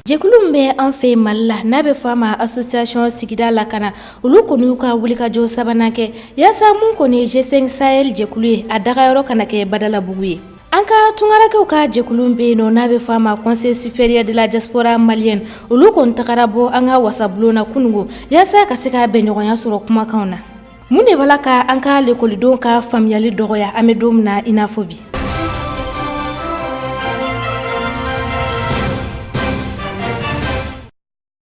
Jɛkulu min bɛ an fɛ Mali la, n'a bɛ fɔ a ma Association Sigida Lakana, olu kɔni y'u ka wulikajɔ sabanan kɛ yaasa mun kɔni ye G5 Sahel jɛkulu ye, a dagayɔrɔ kana kɛ badalabugu ye. An ka tunkarankew ka jɛkulu bɛ yen nɔ, n'a bɛ fɔ a ma Conseil supérieur de la diaspora malienne, olu kɔni tagara bɔ an ka wasabulon na kunungo yaasa ka se ka bɛnɲɔgɔnya sɔrɔ kumakanw na. Mun de b'a la ka an ka lekɔlidenw ka faamuyali dɔgɔya an bɛ don min na i n'a fɔ bi?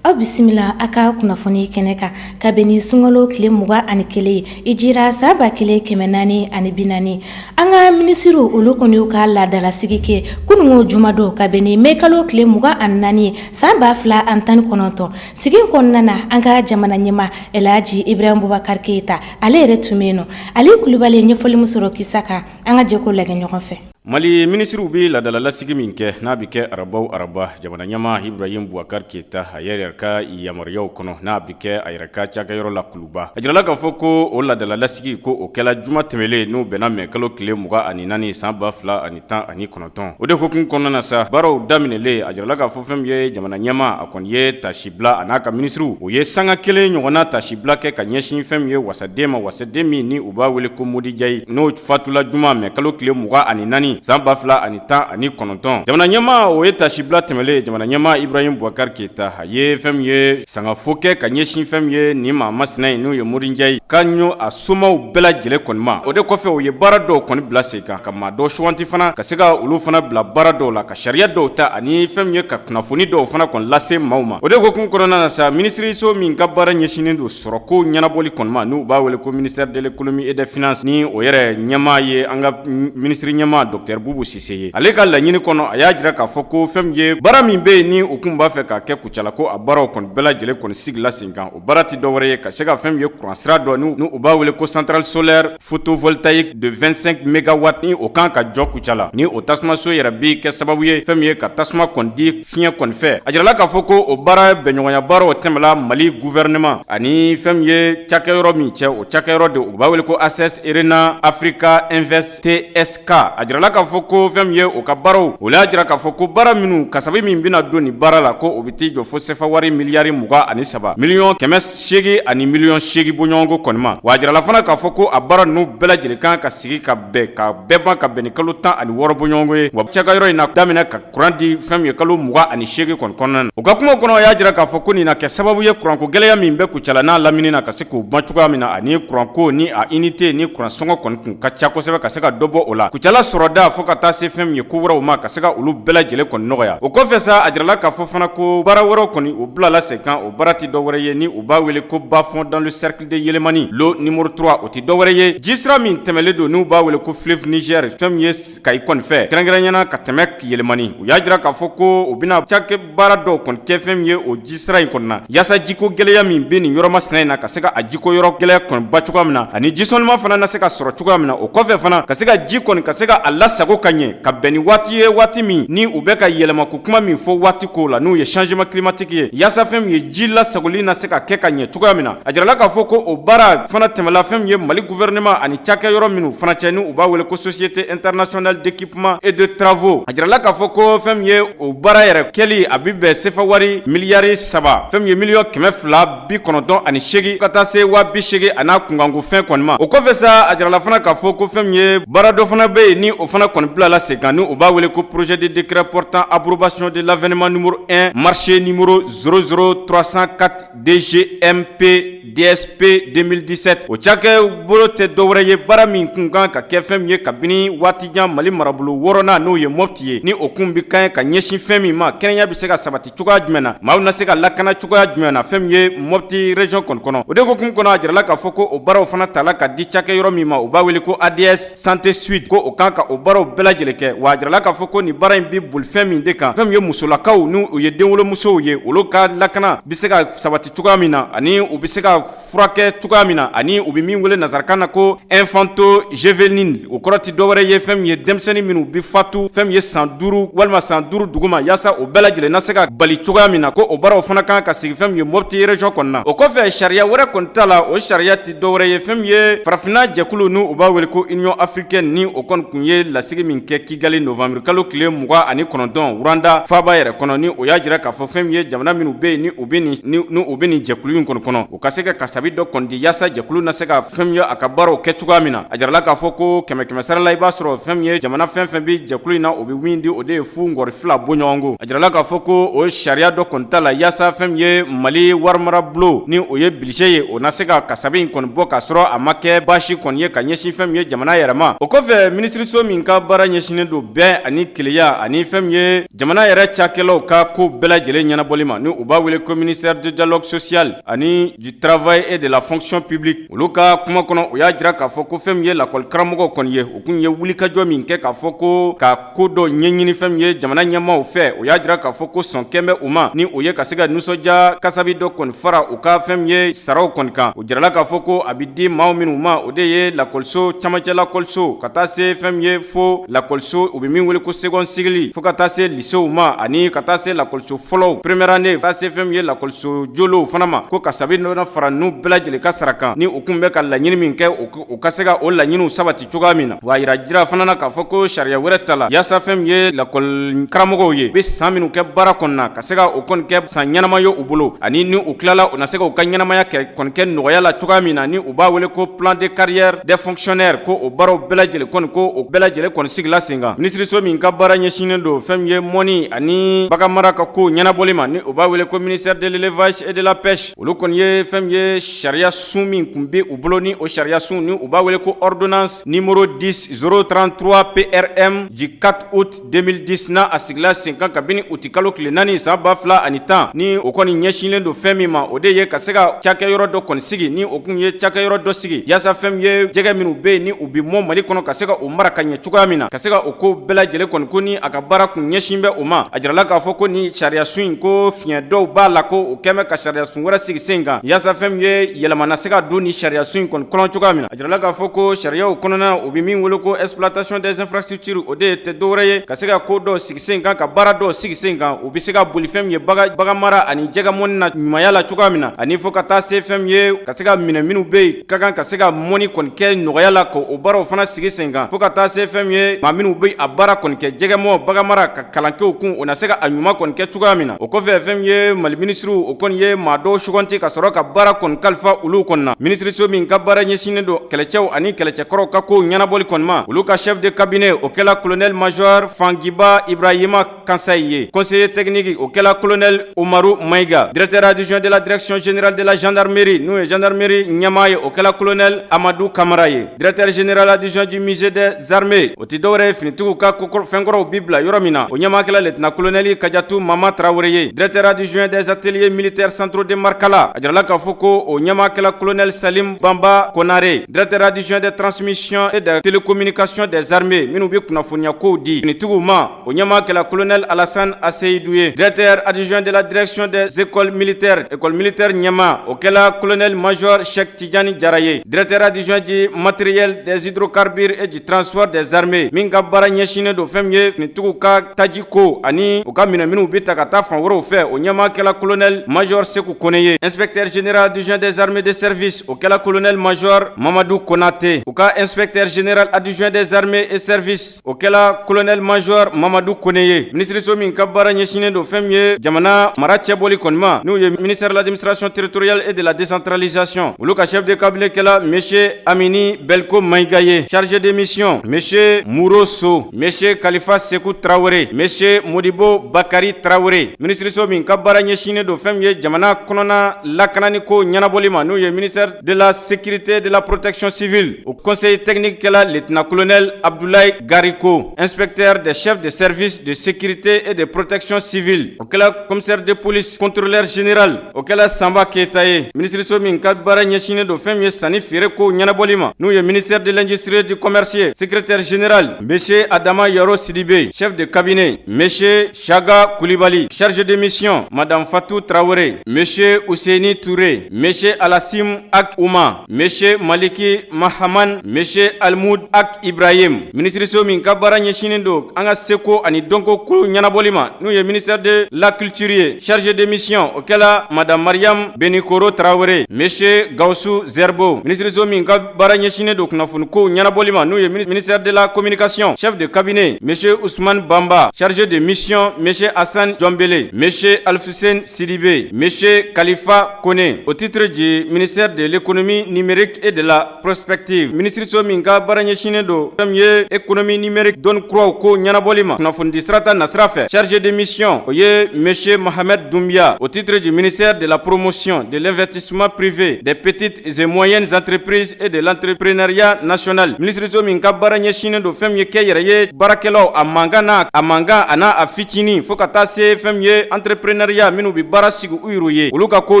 Aw bisimila a ka kunnafoni kɛnɛ kan ka bɛn ni sunkalo tile 21 ye hijira san 1440. An ka minisiriw, olu kɔni y'u ka laadalasigi kɛ kunungo jumadon ka bɛn ni mɛ kalo tile 24 ye san 2019. Sigi kɔnɔna na, an ka jamana ɲɛmaa Elhaji Ibrahim Boubacar Keita, ale yɛrɛ tun bɛ yen nɔ. Ale Kulubali ye ɲɛfɔli min sɔrɔ kisa kan, an ka jɛ k'o lajɛ ɲɔgɔn fɛ. Mali minisiriw bɛ laadalasigi min kɛ, n'a bɛ kɛ araba o araba, jamana ɲɛmaa Ibrahim Boubacar Keita a yɛrɛ ka yamaruyaw kɔnɔ, n'a bɛ kɛ a yɛrɛ ka cakɛyɔrɔ la Kuluba, a jirala k'a fɔ ko o laadalasigi ko o kɛla juma tɛmɛlen, n'o bɛnna mɛ kalo tile 24 san 2019. O de hukumu kɔnɔna na sa, baaraw daminɛlen, a jirala k'a fɔ fɛn min ye jamana ɲɛmaa, a kɔni ye tasibila, a n'a ka minisiriw, u ye sanga kelen ɲɔgɔnna tasibila kɛ ka ɲɛsin fɛn min ye wasaden ma, wasaden min ni u b'a wele ko Modi Njayi, n'o fatula juma mɛ kalo tile 24 san 2019. Jamana ɲɛmaa, o ye tasibila tɛmɛlen, jamana ɲɛmaa Ibrahim Boubacar Keita, a ye fɛn min ye sangafo kɛ ka ɲɛsin fɛn min ye nin maa masina in, n'o ye Modi Njayi ka ɲɔ a somaw bɛɛ lajɛlen kɔni ma. O de kɔfɛ, u ye baara dɔw kɔni bila sen kan, ka maa dɔw suganti fana ka se ka olu fana bila baara dɔw la, ka sariya dɔw ta, ani fɛn min ye ka kunnafoni dɔw fana kɔni lase maaw ma. O de hukumu kɔnɔna na sa, minisiriso min ka baara ɲɛsinnen don sɔrɔko ɲɛnabɔli kɔni ma, n'u b'a wele ko ministère de l'économie et des finances, ni o yɛrɛ ɲɛmaa ye an ka minisiri ɲɛmaa docteur Bubu Sise ye, ale ka laɲini kɔnɔ, a y'a jira k'a fɔ ko fɛn min ye baara min bɛ yen ni u kun b'a fɛ k'a kɛ Kucala, ko a baaraw kɔni bɛɛ lajɛlen kɔni sigila sen kan. O baara tɛ dɔwɛrɛ ye ka se ka fɛn min ye kuran sira dɔ, ni u b'a wele ko centrale solaire photovoltaïque de 25 mégawatts, ni o kan ka jɔ Kucala, ni o tasumaso yɛrɛ bi kɛ sababu ye fɛn min ye ka tasuma kɔni di fiɲɛ kɔni fɛ. A jirala k'a fɔ ko o baara bɛnɲɔgɔnya baaraw tɛmɛla Mali gouvernement ani fɛn min ye cakɛyɔrɔ min cɛ, o cakɛyɔrɔ de u b'a wele ko ACS Arena Africa Invest TSK. A jirala k'a fɔ ko fɛn min ye o ka baaraw, o y'a jira k'a fɔ ko baara minnu kasabi min bɛna don nin baara la, ko o bɛ t'i jɔ fo sefa wari miliyari 23 800,000,000 bɔɲɔgɔnko kɔni ma. Wa a jirala fana k'a fɔ ko a baara ninnu bɛɛ lajɛlen kan ka sigi ka bɛn ka bɛɛ ban ka bɛn ni kalo 16 bɔɲɔgɔnko ye, wa cakɛyɔrɔ in na daminɛ ka kuran di fɛn min ye kalo 28 kɔni kɔnɔna na. U ka kuma kɔnɔ, a y'a jira k'a fɔ ko nin na kɛ sababu ye kuranko gɛlɛya min bɛ Kucala n'a lamini na, ka se k'o ban cogoya min na, ani kuranko ni a unité ni kuran sɔngɔ kɔni kun ka ca kosɛbɛ, ka se ka dɔ bɔ o la Kucala sɔrɔda, fo ka taa se fɛn min ye ko wɛrɛw ma, ka se ka olu bɛɛ lajɛlen kɔni nɔgɔya. O kɔfɛ sa, a jirala k'a fɔ fana ko baara wɛrɛw kɔni o bilala sen kan. O baara tɛ dɔwɛrɛ ye ni u b'a wele ko bas-fond dans le cercle de Yelimani, lot numéro 3. O tɛ dɔwɛrɛ ye jisira min tɛmɛlen don, n'u b'a wele ko fleuve Niger, fɛn min ye Kayi kɔni fɛ, kɛrɛnkɛrɛnyana ka tɛmɛ Yelimani. U y'a jira k'a fɔ ko u bɛna cakɛ baara dɔw kɔni kɛ fɛn min ye o jisira in kɔni na, yaasa jiko gɛlɛya min bɛ nin yɔrɔ masina in na, ka se ka a jiko yɔrɔ gɛlɛya kɔni ban cogoya min na, ani jisɔnima fana na se ka sɔrɔ cogoya min na. O kɔfɛ fana, ka se ka ji kɔni ka se ka a lasago ka ɲɛ, ka bɛn ni waati ye, waati min ni u bɛ ka yɛlɛma ko kuma min fɔ waati ko la, n'o ye changement climatique ye, yaasa fɛn min ye ji lasagoli na se ka kɛ ka ɲɛ cogoya min na. A jirala k'a fɔ ko o baara fana tɛmɛla fɛn min ye Mali gouvernement ani cakɛ yɔrɔ minnu fana cɛ, ni u b'a wele ko Société internationale d'équipement et de travaux. A jirala k'a fɔ ko fɛn min ye o baara yɛrɛ kɛli, a bɛ bɛn sefa wari miliyari 3, fɛn min ye 298 000 000 ka taa se 80 000 a n'a kunkanko fɛn kɔni ma. O kɔfɛ sa, a jirala fana k'a fɔ ko fɛn min ye baara dɔ fana bɛ yen, ni o fana kɔni bilala sen kan, ni u b'a wele ko projet de décret portant abrogation de l'avènement numéro 1 marché numéro 00304 DGMP DSP 2017. O cakɛ bolo tɛ dɔwɛrɛ ye baara min kun kan ka kɛ fɛn min ye kabini waati jan Mali marabolo wɔɔrɔnan, n'o ye Mopti ye, ni o kun bɛ kan ka ɲɛsin fɛn min ma, kɛnɛya bɛ se ka sabati cogoya jumɛn na, maaw na se ka lakana cogoya jumɛn na fɛn min ye Mopti région kɔni kɔnɔ. O de hukumu kɔnɔ, a jirala k'a fɔ ko o baaraw fana tala ka di cakɛ yɔrɔ min ma, u b'a wele ko ADS Santé Sud, ko o kan ka o baaraw bɛɛ lajɛlen kɛ. Wa a jirala k'a fɔ ko nin baara in bɛ boli fɛn min de kan, fɛn min ye musolakaw, n'u ye denwolomusow ye, olu ka lakana bɛ se ka sabati cogoya min na, ani u bɛ se ka furakɛ cogoya min na, ani u bɛ min wele nansarakan na ko infanto juvénile. O kɔrɔ tɛ dɔwɛrɛ ye fɛn min ye denmisɛnnin minnu bɛ fatu fɛn min ye san 5 walima san 5 duguma, yaasa o bɛɛ lajɛlen na se ka bali cogoya min na, ko o baaraw fana kan ka sigi fɛn min ye Mopti région kɔnɔna na. O kɔfɛ, sariya wɛrɛ kɔni ta la, o sariya tɛ dɔwɛrɛ ye fɛn min ye farafinna jɛkulu, n'u b'a wele ko Union africaine, ni o kɔni kun ye la lasigi min kɛ Kigali novembre kalo tile 29 Rwanda faaba yɛrɛ kɔnɔ, ni o y'a jira k'a fɔ fɛn min ye jamana minnu bɛ yen, ni u bɛ nin jɛkulu in kɔni kɔnɔ, u ka se ka kasabi dɔ kɔni di yaasa jɛkulu na se ka fɛn min ye a ka baaraw kɛ cogoya min na. A jirala k'a fɔ ko kɛmɛ kɛmɛ sara la, i b'a sɔrɔ fɛn min ye jamana fɛn fɛn bɛ jɛkulu in na, o bɛ min di, o de ye fu ngɔri fila bɔɲɔgɔnko. A jirala k'a fɔ ko o sariya dɔ kɔni ta la yaasa fɛn min ye Mali warimarabulon, ni o ye budget ye, o na se ka kasabi in kɔni bɔ k'a sɔrɔ a ma kɛ baasi kɔni ye ka ɲɛsin fɛn min ye jamana yɛrɛ ma. O kɔfɛ, minisiriso min ka baara ɲɛsinnen don bɛn ani kelenya ani fɛn min ye jamana yɛrɛ cakɛlaw ka ko bɛɛ lajɛlen ɲɛnabɔli ma, ni u b'a wele ko ministère du dialogue social ani du travail et de la fonction publique, olu ka kuma kɔnɔ, u y'a jira k'a fɔ ko fɛn min ye lakɔli karamɔgɔw kɔni ye, u kun ye wulikajɔ min kɛ k'a fɔ ko ka ko dɔ ɲɛɲini fɛn min ye jamana ɲɛmaaw fɛ, o y'a jira k'a fɔ ko sɔn kɛn bɛ u ma, ni o ye ka se ka nisɔndiya kasabi dɔ kɔni fara u ka fɛn min ye saraw kɔni kan. O jirala k'a fɔ ko a bɛ di maa minnu ma, o de ye lakɔliso camancɛ lakɔliso ka taa se fɛn min ye fo lakɔliso u bɛ min wele ko second cycle, fo ka taa se lycéew ma, ani ka taa se lakɔliso fɔlɔw première année, ka taa se fɛn min ye lakɔliso jolow fana ma, ko kasabi dɔ fara ninnu bɛɛ lajɛlen ka sara kan, ni u kun bɛ ka laɲini min kɛ, u ka se ka o laɲiniw sabati cogoya min na. Wa a jira fana na k'a fɔ ko sariya wɛrɛ ta la yaasa fɛn min ye lakɔli karamɔgɔw ye, u bɛ san minnu kɛ baara kɔnɔna, ka se ka o kɔni kɛ san ɲɛnama ye u bolo, ani ni u tilala, u na se ka u ka ɲɛnamaya kɛ kɔni kɛ nɔgɔya la cogoya min na, ni u b'a wele ko plan de carrière des fonctionnaires, ko o baaraw bɛɛ lajɛlen kɔni, ko o bɛɛ lajɛlen kɔni sigila sen kan. Minisiriso min ka baara ɲɛsinnen don fɛn min ye mɔni ani bagan mara ka ko ɲɛnabɔli ma, ni u b'a wele ko ministère de l'élevage et de la pêche, olu kɔni ye fɛn min ye sariya sun min tun bɛ u bolo, ni o sariya sun, ni u b'a wele ko ordonnance numéro 10 033 PRM du 4 août 2010, n'a a sigila sen kan kabini uti kalo tile 4 san 2010, ni o kɔni ɲɛsinnen don fɛn min ma, o de ye ka se ka cakɛyɔrɔ dɔ kɔni sigi, ni o kun ye cakɛyɔrɔ dɔ sigi yaasa fɛn min ye jɛgɛ minnu bɛ yen, ni u bɛ mɔ Mali kɔnɔ, ka se ka o mara ka ɲɛ cogoya min na, ka se ka o ko bɛɛ lajɛlen kɔni, ko ni a ka baara kun ɲɛsin bɛ o ma. A jirala k'a fɔ ko ni sariya sun in, ko fiɲɛ dɔw b'a la, ko o kɛn bɛ ka sariya sun wɛrɛ sigi sen kan yaasa fɛn min ye yɛlɛma na se ka don ni sariya sun in kɔni kɔnɔ cogoya min na. A jirala k'a fɔ ko sariyaw kɔnɔna, u bɛ min wele ko exploitation des infrastructures, o de ye tɛ dɔwɛrɛ ye ka se ka ko dɔw sigi sen kan, ka baara dɔw sigi sen kan, u bɛ se ka boli fɛn min ye bagan mara ani jɛgɛ mɔni na ɲumanya la cogoya min na, ani fo ka taa se fɛn min ye ka se ka minɛ minnu bɛ yen ka kan ka se ka mɔni kɔni kɛ nɔgɔya la, ko o baaraw fana sigi sen kan, fo ka taa se fɛn min ye maa minnu bɛ a baara kɔni kɛ, jɛgɛmɔ, bagan mara, ka kalankɛw kun, o na se ka a ɲuman kɔni kɛ cogoya min na. O kɔfɛ, fɛn min ye Mali minisiriw, o kɔni ye maa dɔw suganti ka sɔrɔ ka baara kɔni kalifa olu kɔni na. Minisiriso min ka baara ɲɛsinnen don kɛlɛcɛw ani kɛlɛcɛkɔrɔw ka kow ɲɛnabɔli kɔni ma, olu ka chef de cabinet, o kɛla colonel major Fangiba Ibrahima Kansayi ye. Conseiller technique, o kɛla colonel Umaru Mayiga. Directeur adjoint de la direction générale de la gendarmerie, n'o ye gendarmerie ɲɛmaa ye, o kɛla colonel Amadou Kamara ye. Directeur général adjoint du musée des armées, o tɛ dɔwɛrɛ ye finitigiw ka fɛnkɔrɔw bi bila yɔrɔ min na, o ɲɛmaa kɛla lieutenant colonel Kadiatou Mama Traoré ye. Directeur adjoint des ateliers militaires centraux de Markala, a jirala k'a fɔ ko o ɲɛmaa kɛla colonel Salim Bamba Konare. Directeur adjoint des transmissions et des télécommunications des armées, minnu bɛ kunnafoniya kow di finitigiw ma, o ɲɛmaa kɛla colonel Alassane Aseyidou ye. Directeur adjoint de la direction des écoles militaires, école militaire ɲɛmaa, o kɛla colonel major Cheikh Tidiane Diarra ye. Directeur adjoint du matériel, des hydrocarbures et du transport des armées, min ka baara ɲɛsinnen don fɛn min ye finitigiw ka taji ko ani u ka minɛ minnu bɛ ta ka taa fan wɛrɛw fɛ, o ɲɛmaa kɛla colonel major Sekou Kone ye. Inspecteur général adjoint des armées de service, o kɛla colonel major Mamadou Konate. U ka inspecteur général adjoint des armées et services, o kɛla colonel major Mamadou Kone ye. Minisiriso min ka baara ɲɛsinnen don fɛn min ye jamana mara cɛbɔli kɔni ma, n'u ye ministère de l'administration territoriale et de la décentralisation, olu ka chef de cabinet kɛla monsieur Amini Belko Maïga ye. Chargé de mission, monsieur Mouro So, monsieur Khalifa Sekou Traoré, monsieur Modibo Bakari Traoré. Minisiriso min ka baara ɲɛsinnen don fɛn min ye jamana kɔnɔna lakanani ko ɲɛnabɔli ma, n'u ye ministère de la sécurité, de la protection civile, o conseil technique kɛla lieutenant colonel Abdoulaye Gariko. Inspecteur des chefs de service de sécurité et de protection civile, o kɛla commissaire de police contrôleur général, o kɛla Sanba Keyita ye. Minisiriso min ka baara ɲɛsinnen don fɛn min ye sanni feere ko ɲɛnabɔli ma, n'u ye ministère de l'industrie et du commerce, secrétaire général monsieur Adama Yaro Sidibé, chef de cabinet monsieur Chaga Koulibaly, chargé de mission madame Fatou Traoré, monsieur Ousseini Touré, monsieur Alassim Ak Ouma, monsieur Maliki Mahaman, monsieur Almoud Ak Ibrahim. Minisiriso min ka baara ɲɛsinnen don an ka seko ani dɔnko ko ɲɛnabɔli ma, n'u ye ministère de la culture ye, chargé de mission, o kɛla madame Mariam Benikoro Traoré, monsieur Gaussou Zerbo. Minisiriso min ka baara ɲɛsinnen don kunnafoni kow ɲɛnabɔli ma, n'u ye ministère de la la Communication. Chef de cabinet, monsieur Ousmane Bamba. Chargé de mission, monsieur Hassan Djombele, monsieur Alfoussène Sidibé, monsieur Khalifa Kone. Au titre du ministère de l'Économie numérique et de la Prospective, minisiriso min ka baara ɲɛsinnen don fɛn min ye économie numérique, dɔnni kuraw ko ɲɛnabɔli ma kunnafonidi sirata nasira fɛ, chargé de mission, o ye monsieur Mohamed Doumbia. Au titre du ministère de la Promotion de l'investissement privé, des petites et moyennes entreprises et de l'entrepreneuriat national, minisiriso min ka baara ɲɛsinnen don fɛn min ye kɛ yɛrɛ ye baarakɛlaw, a mankan n'a a mankan a n'a a fitinin, fo ka taa se fɛn min ye entrepreneuriat, minnu bɛ baara sigi u yɛrɛ ye, olu ka ko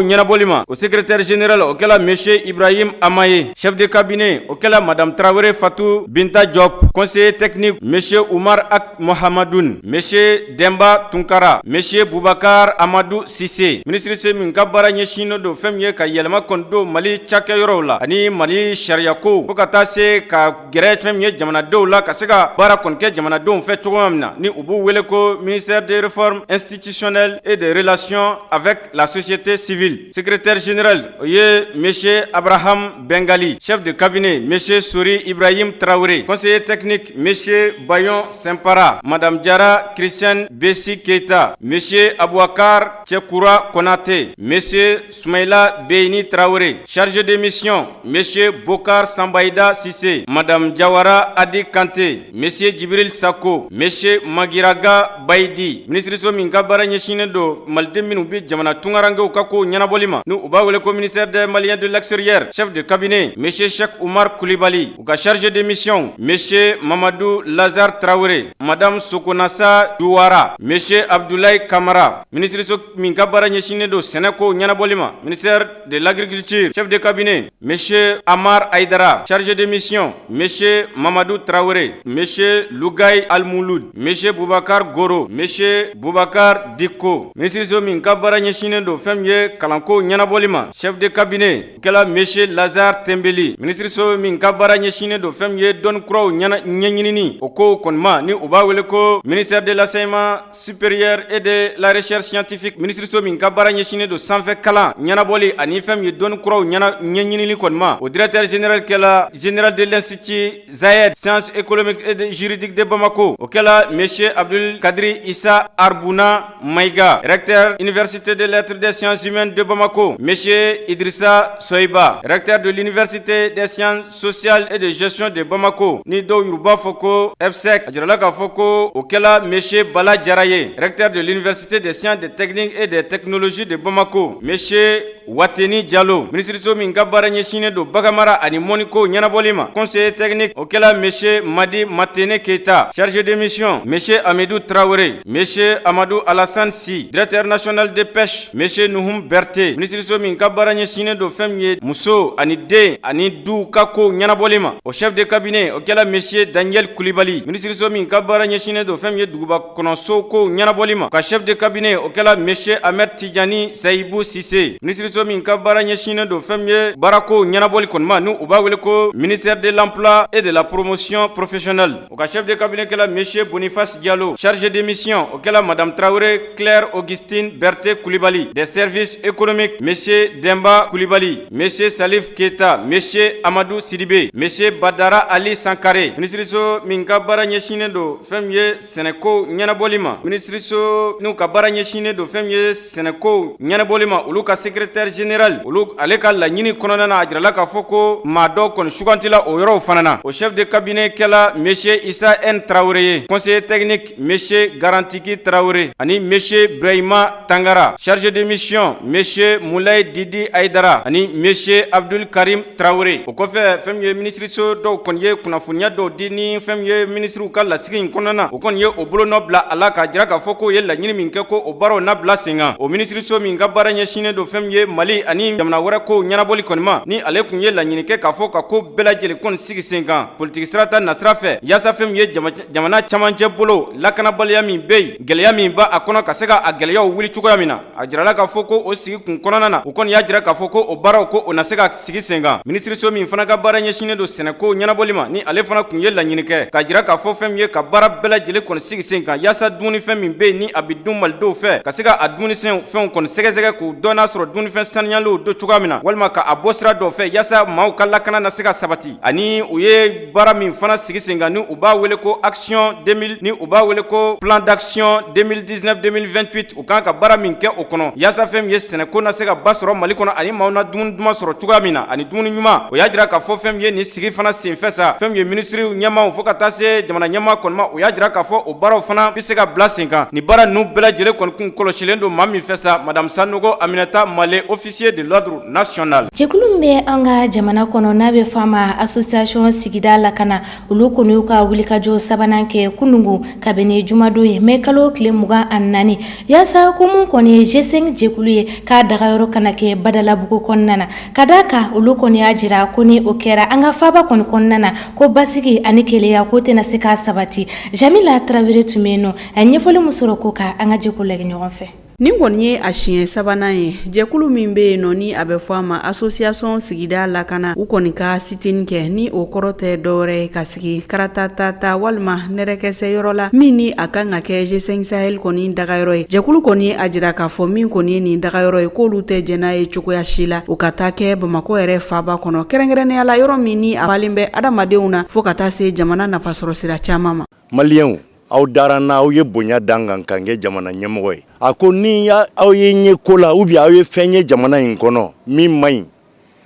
ɲɛnabɔli ma, o secrétaire général, o kɛla monsieur Ibrahim Amaye. Chef de cabinet, o kɛla madame Traoré Fatou Binta Diop. Conseiller technique, monsieur Oumar Ak Mohamedoun, monsieur Demba Tunkara, monsieur Boubacar Amadou Cissé. Minisiriso min ka baara ɲɛsinnen don fɛn min ye ka yɛlɛma kɔni don Mali cakɛyɔrɔw la ani Mali sariyako, fo ka taa se ka gɛrɛ fɛn min ye jamanadenw la, ka se ka baara kɔni kɛ jamanadenw fɛ cogo min na, ni u b'u wele ko ministère des Réformes institutionnelles et des Relations avec la société civile, secrétaire général, o ye monsieur Abraham Bengali. Chef de cabinet, monsieur Sori Ibrahim Traoré. Conseiller technique, monsieur Bayon Sempara, madame Diarra Christiane Bessi Keita, monsieur Abouakar Tchekoura Konate, monsieur Soumaïla Beini Traoré. Chargé de mission, monsieur Bokar Sambaïda Sissé, madame Diawara Adi Kanté, monsieur Djibril Sako, monsieur Magiraga Baidi. Minisiriso min ka baara ɲɛsinnen don maliden minnu bɛ jamana tungarankew ka ko ɲɛnabɔli ma, ni u b'a wele ko ministère des Maliens de l'extérieur, chef de cabinet, monsieur Cheikh Oumar Koulibaly. U ka chargé de mission, monsieur Mamadou Lazare Traoré, madame Sokonasa Douara, monsieur Abdoulaye Kamara. Minisiriso min ka baara ɲɛsinnen don sɛnɛko ɲɛnabɔli ma, ministère de l'Agriculture, chef de cabinet, monsieur Amar Aïdara. Chargé de mission, monsieur Mamadou Traoré, monsieur Lougaï Almouloud, monsieur Boubacar Goro, monsieur Boubacar Diko. Minisiriso min ka baara ɲɛsinnen don fɛn min ye kalanko ɲɛnabɔli ma, chef de cabinet kɛla monsieur Lazare Tembeli. Minisiriso min ka baara ɲɛsinnen don fɛn min ye dɔnni kuraw ɲɛɲinini o ko kɔni ma, ni u b'a wele ko ministère de l'Enseignement supérieur et de la Recherche scientifique, minisiriso min ka baara ɲɛsinnen don sanfɛ kalan ɲɛnabɔli ani fɛn min ye dɔnni kuraw ɲɛɲinini kɔni ma, o directeur général kɛla général de l'Institut Zayed sciences économiques et juridiques de Bamako, o kɛla monsieur Abdul Kadri Issa Arbouna Maïga. Recteur Université des lettres des sciences humaines de Bamako, monsieur Idrissa Soïba. Recteur de l'Université des sciences sociales et de gestion de Bamako, ni dɔw y'u b'a fɔ ko FSEC, a jirala k'a fɔ ko o kɛla monsieur Bala Jara ye. Recteur de l'Université des sciences, des techniques et des technologies de Bamako, monsieur Wateni Diallo. Minisiriso min ka baara ɲɛsinnen don baganmara ani mɔniko ɲɛnabɔli ma, conseiller technique, o kɛla monsieur Madi Matene Keita. Chargé de mission, monsieur Amidou Traoré, monsieur Amadou Alassane Sy. Directeur national de pêche, monsieur Nuhum Berté. Minisiriso min ka baara ɲɛsinnen don fɛn min ye muso ani den ani du ka ko ɲɛnabɔli ma, o chef de cabinet, o kɛla monsieur Daniel Coulibaly. Minisiriso min ka baara ɲɛsinnen don fɛn min ye duguba kɔnɔso ko ɲɛnabɔli ma, ka chef de cabinet, o kɛla monsieur Ahmed Tidjani Saïbou Cissé. Minisiriso min ka baara ɲɛsinnen don fɛn min ye baarako ɲɛnabɔli kɔni ma, ni u b'a wele ko ministère de l'Emploi et de la Promotion professionnelle, o ka chef de cabinet kɛla monsieur Boniface Diallo. Chargé de mission, o kɛla madame Traoré Claire Augustine Berthe Coulibaly. Des services économiques, monsieur Demba Coulibaly, monsieur Salif Keita, monsieur Amadou Sidibé, monsieur Badara Ali Sankare. Minisiriso min ka baara ɲɛsinnen don fɛn min ye sɛnɛko ɲɛnabɔli ma, minisiriso n'u ka baara ɲɛsinnen don fɛn min ye sɛnɛko ɲɛnabɔli ma, olu ka secrétaire général, olu ale ka laɲini kɔnɔna na, a jirala k'a fɔ ko maa dɔw kɔni sugantila o yɔrɔw fana na. O chef de cabinet kɛla monsieur Issa N Traoré ye. Conseiller technique, monsieur Garantiki Traoré ani monsieur Brahima Tangara. Chargé de mission, monsieur Moulay Didi Aïdara ani monsieur Abdul Karim Traoré. O kɔfɛ, fɛn min ye minisiriso dɔw kɔni ye kunnafoniya dɔw di ni fɛn min ye minisiriw ka lasigi in kɔnɔna na, o kɔni ye o bolonɔ bila a la k'a jira k'a fɔ k'o ye laɲini min kɛ, ko o baaraw na bila sen kan. O minisiriso min ka baara ɲɛsinnen don fɛn min ye Mali ani jamana wɛrɛ kow ɲɛnabɔli kɔni ma, ni ale tun ye laɲini kɛ k'a fɔ ka ko bɛɛ lajɛlen kɔni sigi sen kan politiki sirata nasira fɛ, yaasa fɛn min ye jamana camancɛ bolo lakanabaliya. waleya min bɛ yen, gɛlɛya min b'a a kɔnɔ, ka se ka a gɛlɛyaw wuli cogoya min na. A jirala k'a fɔ ko o sigi kun kɔnɔna na, u kɔni y'a jira k'a fɔ ko o baaraw, ko o na se ka sigi sen kan. Minisiriso min fana ka baara ɲɛsinnen don sɛnɛko ɲɛnabɔli ma, ni ale fana tun ye laɲini kɛ k'a jira k'a fɔ fɛn min ye ka baara bɛɛ lajɛlen kɔni sigi sen kan, yaasa dumunifɛn min bɛ yen, ni a bɛ dun malidenw fɛ, ka se ka a dumunifɛnw kɔni sɛgɛsɛgɛ k'u dɔn n'a sɔrɔ dumunifɛn saniyalenw don cogoya min na, walima ka a bɔ sira dɔw fɛ, yaasa maaw ka lakana na se ka sabati. Ani u ye baara min fana sigi sen kan, ni u b'a wele ko action 2000, ni u b'a wele ko plan d'action 2019 2028, u kan ka baara min kɛ o kɔnɔ, yaasa fɛn min ye sɛnɛko na se ka ba sɔrɔ Mali kɔnɔ, ani maaw na dumuni duman sɔrɔ cogoya min na, ani dumuni ɲuman. O y'a jira k'a fɔ fɛn min ye nin sigi fana senfɛ sa, fɛn min ye minisiri ɲɛmaaw fo ka taa se jamana ɲɛmaa kɔni ma, o y'a jira k'a fɔ o baaraw fana bɛ se ka bila sen kan. Nin baara ninnu bɛɛ lajɛlen kɔni kun kɔlɔsilen don maa min fɛ sa, Madame Sanogo Aminata Male, officier de l'ordre national. Jɛkulu min bɛ an ka jamana kɔnɔ, n'a bɛ fɔ a ma Association Sigida Lakana, olu kɔni y'u ka wulikajɔ sabanan kɛ kunungu, kabini jumadon ye, mɛ kalo tile 24, yaasa ko mun kɔni ye G5 jɛkulu ye, k'a dagayɔrɔ kana kɛ Badalabugu kɔnɔna na. Ka d'a kan, olu kɔni y'a jira ko ni o kɛra an ka faaba kɔni kɔnɔna na, ko basigi ani kelenya ko tɛna se k'a sabati. Jamila Tarawele tun bɛ yen nɔ, a ye ɲɛfɔli min sɔrɔ ko kan, an ka jɛ k'o lajɛ ɲɔgɔn fɛ. Nin kɔni ye a siɲɛ sabanan ye, jɛkulu min bɛ yen nɔ, ni a bɛ fɔ a ma Association Sigida Lakana, u kɔni ka sit-in kɛ. Ni o kɔrɔ tɛ dɔwɛrɛ ye ka sigi karatatata walima nɛrɛkɛsɛ yɔrɔ la min ni a kan ka kɛ G5 Sahel kɔni dagayɔrɔ ye. Jɛkulu kɔni ye a jira k'a fɔ min kɔni ye nin dagayɔrɔ ye, k'olu tɛ jɛn n'a ye cogoya si la o ka taa kɛ Bamakɔ yɛrɛ faaba kɔnɔ, kɛrɛnkɛrɛnnenya la yɔrɔ min ni a falen bɛ adamadenw na, fo ka taa se jamana nafasɔrɔ sira caman ma. Maliyɛnw, aw dara n na, aw ye bonya da n kan ka n kɛ jamana ɲɛmɔgɔ ye. A ko ni aw ye n ye ko la, ou bien aw ye fɛn ye jamana in kɔnɔ min man ɲi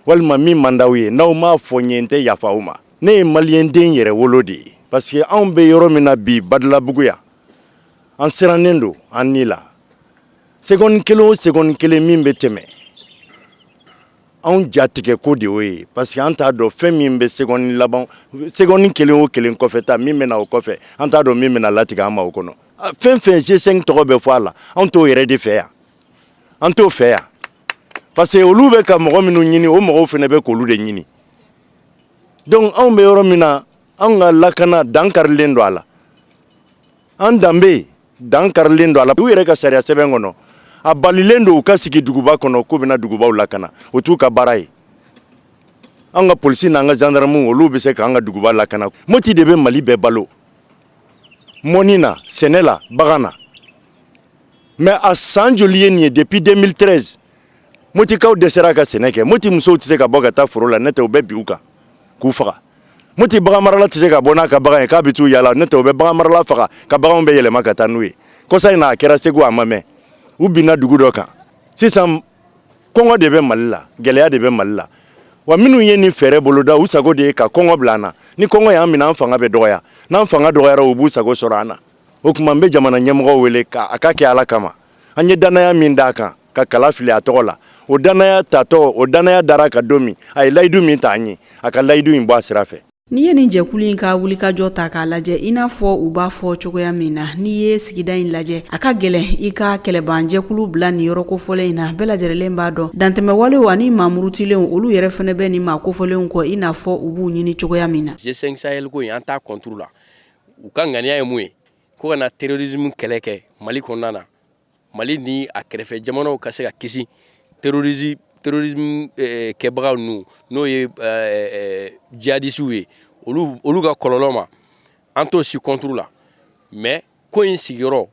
walima min man d'aw ye, n'aw m'a fɔ n ye, n tɛ yafa aw ma. Ne ye maliyɛnden yɛrɛ wolo de ye, parce que anw bɛ yɔrɔ min na bi, Badalabugu yan, an sirannen don an ni la. Seconde kelen o seconde kelen min bɛ tɛmɛ, anw jatigɛ ko de y'o ye, parce que an t'a dɔn fɛn min bɛ seconde laban, seconde kelen o kelen kɔfɛ ta min bɛ na o kɔfɛ, an t'a dɔn min bɛna latigɛ an ma o kɔnɔ. Fɛn fɛn G5 tɔgɔ bɛ fɔ a la, anw t'o yɛrɛ de fɛ yan, an t'o fɛ yan, parce que olu bɛ ka mɔgɔ minnu ɲini, o mɔgɔw fana bɛ k'olu de ɲini. Donc anw bɛ yɔrɔ min na, anw ka lakana dan karilen don a la, an danbe dan karilen don a la. U yɛrɛ ka sariya sɛbɛn kɔnɔ, a balilen don u ka sigi duguba kɔnɔ k'u bɛna dugubaw lakana. O t'u ka baara ye. An ka polisi n'an ka gendarmew, olu bɛ se k'an ka duguba lakana. Moti de bɛ Mali bɛɛ balo, mɔni na, sɛnɛ la, bagan na. Mais a san joli ye nin ye? Depuis 2013, Motikaw dɛsɛra ka sɛnɛ kɛ. Moti musow tɛ se ka bɔ ka taa foro la, n'o tɛ u bɛ bin u kan k'u faga. Moti baganmarala tɛ se ka bɔ n'a ka bagan ye k'a bɛ t'u yaala, n'o tɛ u bɛ baganmarala faga ka baganw bɛ yɛlɛma ka taa n'u ye. Kɔsa in na, a kɛra Segu, a ma mɛn, u binna dugu dɔ kan. Sisan kɔngɔ de bɛ Mali la, gɛlɛya de bɛ Mali la. Wa minnu ye nin fɛɛrɛ boloda, u sago de ye ka kɔngɔ bila an na. Ni kɔngɔ y'an minɛ, an fanga bɛ dɔgɔya. N'an fanga dɔgɔyara, u b'u sago sɔrɔ an na. O tuma n bɛ jamana ɲɛmɔgɔw wele ka a ka kɛ Ala kama. An ye dannaya min d'a kan ka kala fili a tɔgɔ la, o dannaya tatɔ, o dannaya dara ka don min, a ye layidu min ta an ye, a ka layidu in bɔ a sira fɛ. N'i ye nin jɛkulu in ka wulikajɔ ta k'a lajɛ, i n'a fɔ u b'a fɔ cogoya min na, n'i ye sigida in lajɛ, a ka gɛlɛn i ka kɛlɛbanjɛkulu bila nin yɔrɔ kofɔlen in na. Bɛɛ lajɛlen b'a dɔn dantɛmɛwalew ani maa murutilenw, olu yɛrɛ fana bɛ nin maa kofɔlenw kɔ, i n'a fɔ u b'u ɲini cogoya min na. G5 Sahel ko in, an t'a contre la. U ka ŋaniya ye mun ye? Ko ka na terrorisme kɛlɛ kɛ Mali kɔnɔna na, Mali ni a kɛrɛfɛ jamanaw ka se ka kisi terrorisme kɛbagaw ninnu, n'o ye jihadisiw ye, olu ka kɔlɔlɔ ma. An t'o si contre la, mais ko in sigiyɔrɔ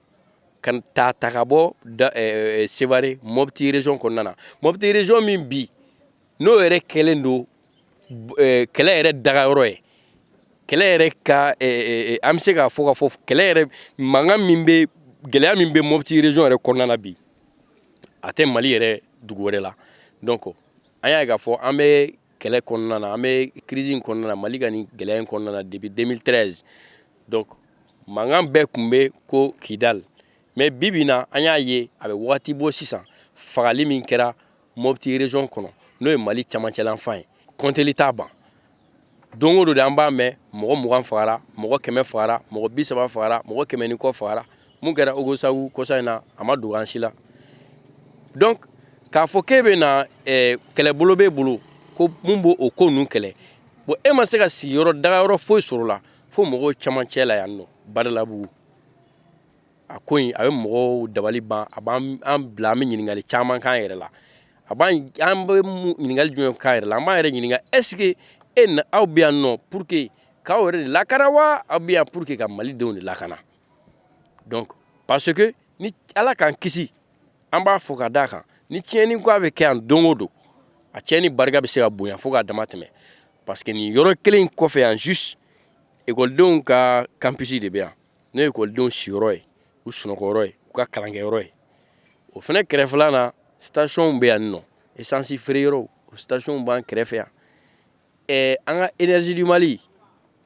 ka ta ta ka bɔ Sevare, Mopti région kɔnɔna na, Mopti région min bi n'o yɛrɛ kɛlen don kɛlɛ yɛrɛ dagayɔrɔ ye, kɛlɛ yɛrɛ ka an bɛ se k'a fɔ ka fɔ kɛlɛ yɛrɛ mankan min bɛ, gɛlɛya min bɛ Mopti région yɛrɛ kɔnɔna na bi, a tɛ Mali yɛrɛ dugu wɛrɛ la. Donc an y'a ye k'a fɔ an bɛ kɛlɛ kɔnɔna na, an bɛ crise in kɔnɔna na, Mali ka nin gɛlɛya in kɔnɔna na depuis 2013. Donc mankan bɛɛ tun bɛ ko Kidal, mais bi bi in na, an y'a ye a bɛ wagati bɔ sisan, fagali min kɛra Mopti région kɔnɔ, n'o ye Mali camancɛlanfan ye, kɔnteli t'a ban. Don o don de an b'a mɛn mɔgɔ 20 fagara, mɔgɔ 100 fagara, mɔgɔ 30 fagara, mɔgɔ 100 ni kɔ fagara. Mun kɛra Ogosagu kɔsa in na, a ma dogo an si la. Donc k'a fɔ k'e bɛ na kɛlɛbolo b'e bolo ko mun b'o o ko ninnu kɛlɛ, bon, e ma se ka sigiyɔrɔ dagayɔrɔ foyi sɔrɔ la fo mɔgɔw camancɛ la yan nɔ, Badalabugu. A ko in, a bɛ mɔgɔw dabali ban, a b'an bila an bɛ ɲininkali caman k'an yɛrɛ la. A b'an, an bɛ ɲininkali jumɛn k'an yɛrɛ la? An b'an yɛrɛ ɲininka: est ce que e na, aw bɛ yan nɔ pour que k'aw yɛrɛ de lakana wa, aw bɛ yan pour que ka Malidenw de lakana? Donc parce que ni Ala k'an kisi, an b'a fɔ ka d'a kan, ni tiɲɛni ko a bɛ kɛ yan don o don, a tiɲɛni barika bɛ se ka bonya fo k'a dama tɛmɛ, parce que nin yɔrɔ kelen in kɔfɛ yan juste, ekɔlidenw ka campus de bɛ yan, n'o ye ekɔlidenw siyɔrɔ ye, u sunɔgɔyɔrɔ ye, u ka kalankɛyɔrɔ ye. O fana kɛrɛfɛla na, station bɛ yan nɔ, essence feere yɔrɔw, o station b'an kɛrɛfɛ yan. An ka Énergie du Mali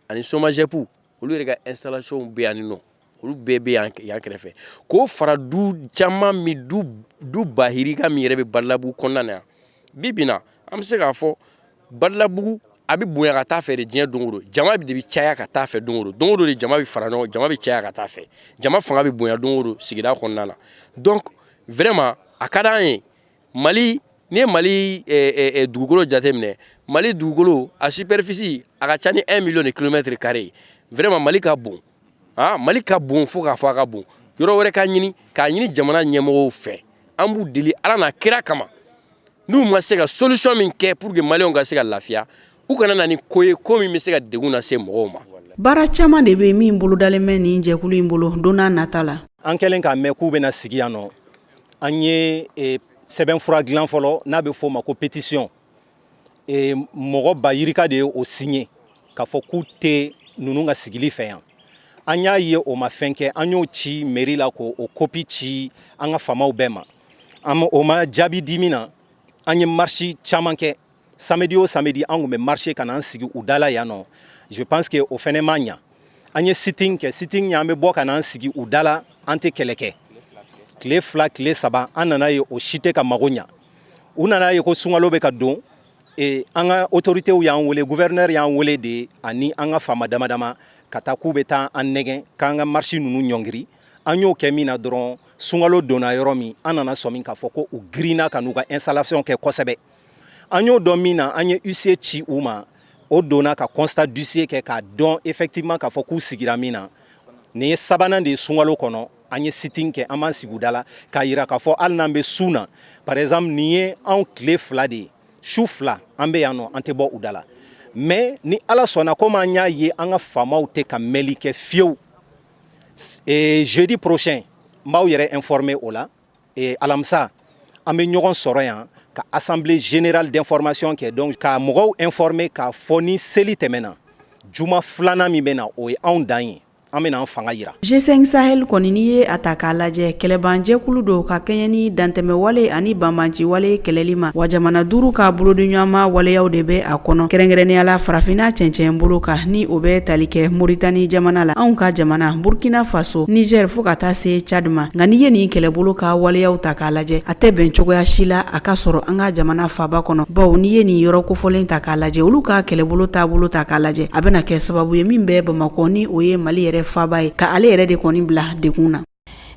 ani Somagep, olu yɛrɛ ka installation bɛ yan nɔ, olu bɛɛ bɛ yan yan kɛrɛfɛ. K'o fara du caman min, du bahirika min yɛrɛ bɛ Badalabugu kɔnɔna na yan bi bi na, an bɛ se k'a fɔ Badalabugu a bɛ bonya ka taa fɛ de diɲɛ don o don. Jama de bɛ caya ka taa fɛ don o don, don o don de jama bɛ fara ɲɔgɔn, jama bɛ caya ka taa fɛ, jama fanga bɛ bonya don o don sigida kɔnɔna na. Donc vraiment, a ka d'an ye. Mali, n'i ye Mali dugukolo jateminɛ, Mali dugukolo a superficie a ka ca ni 1 million de kilomètres carrés. Vraiment, Mali ka bon, ah, Mali ka bon fo k'a fɔ a ka bon. Yɔrɔ wɛrɛ ka ɲini, k'a ɲini jamana ɲɛmɔgɔw fɛ, an b'u deli Ala n'a kira kama, n'u ma se ka solution min kɛ pour que Maliyɛnw ka se ka lafiya, u kana na ni ko ye, ko min bɛ se ka degun lase mɔgɔw ma. Baara caman de bɛ min bolodalen bɛ nin jɛkulu in bolo don n'a nata la. An kɛlen k'a mɛn k'u bɛna sigi yan nɔ, an ye sɛbɛnfura dilan fɔlɔ, n'a bɛ f'o ma ko pétition. Mɔgɔ ba yirika de ye o signé k'a fɔ k'u tɛ ninnu ka sigili fɛ yan. An y'a ye o ma fɛn kɛ, an y'o ci mairie la, k'o o copie ci an ka faamaw bɛɛ ma. An o ma jaabi di min na, an ye marche caman kɛ. Samedi o samedi, an tun bɛ marcher ka na an sigi u da la yan nɔ. Je pense que o fɛnɛ ma ɲa. An ye sit-in kɛ, sit-in ɲɛ, an bɛ bɔ ka na an sigi u da la, an tɛ kɛlɛ kɛ. Tile 2, tile 3, an nana ye o si tɛ ka mago ɲa. U nana ye ko sunkalo bɛ ka don e, an ka autorités y'an wele, gouverneur y'an wele de ani an ka faama dama dama ka taa k'u bɛ taa an nɛgɛn k'an ka marche ninnu ɲɔngiri. An y'o kɛ min na dɔrɔn, sunkalo donna yɔrɔ min, an nana sɔmi k'a fɔ ko u girinna ka n'u ka installation kɛ kosɛbɛ. An y'o dɔn min na, an ye huissier ci u ma. O donna ka constat d'huissier kɛ k'a dɔn effectivement k'a fɔ k'u sigira min na. Nin ye sabanan de ye sunkalo kɔnɔ, an ye sit-in kɛ, an b'an sigi u da la k'a yira k'a fɔ hali n'an bɛ sun na. Par exemple, nin ye anw tile 2 de ye, su 2 an bɛ yan nɔ, an tɛ bɔ u da la. Mais ni Ala sɔnna, komi an y'a ye an ka faamaw tɛ ka mɛnli kɛ fiyewu, jeudi prochain, n b'aw yɛrɛ informer o la, alamisa, an bɛ ɲɔgɔn sɔrɔ yan ka assemblée générale d'information kɛ, donc ka mɔgɔw informer k'a fɔ ni seli tɛmɛna, juma filanan min bɛ na, o ye anw dan ye, an bɛna an fanga yira. G5 Sahel kɔni, n'i ye a ta k'a lajɛ, kɛlɛbanjɛkulu don ka kɛɲɛ ni dantɛmɛwale ani banbanciwale kɛlɛli ma wa. Jamana duuru ka bolodiɲɔgɔnma waleyaw de bɛ a kɔnɔ, kɛrɛnkɛrɛnnenya la Farafinna cɛncɛn bolo kan, ni o bɛ tali kɛ Moritani jamana la, anw ka jamana, Burkina Faso, Niger, fo ka taa se Tchad ma. Nka n'i ye nin kɛlɛbolo ka waleyaw ta k'a lajɛ, a tɛ bɛn cogoya si la a ka sɔrɔ an ka jamana faba kɔnɔ, bawo n'i ye nin yɔrɔ kofɔlen ta k'a lajɛ, olu ka kɛlɛbolo taabolo ta k'a lajɛ, a bɛna kɛ sababu ye min bɛ Bamakɔ, ni o ye Mali yɛrɛ faba ye, ka ale yɛrɛ de kɔni bila degun na.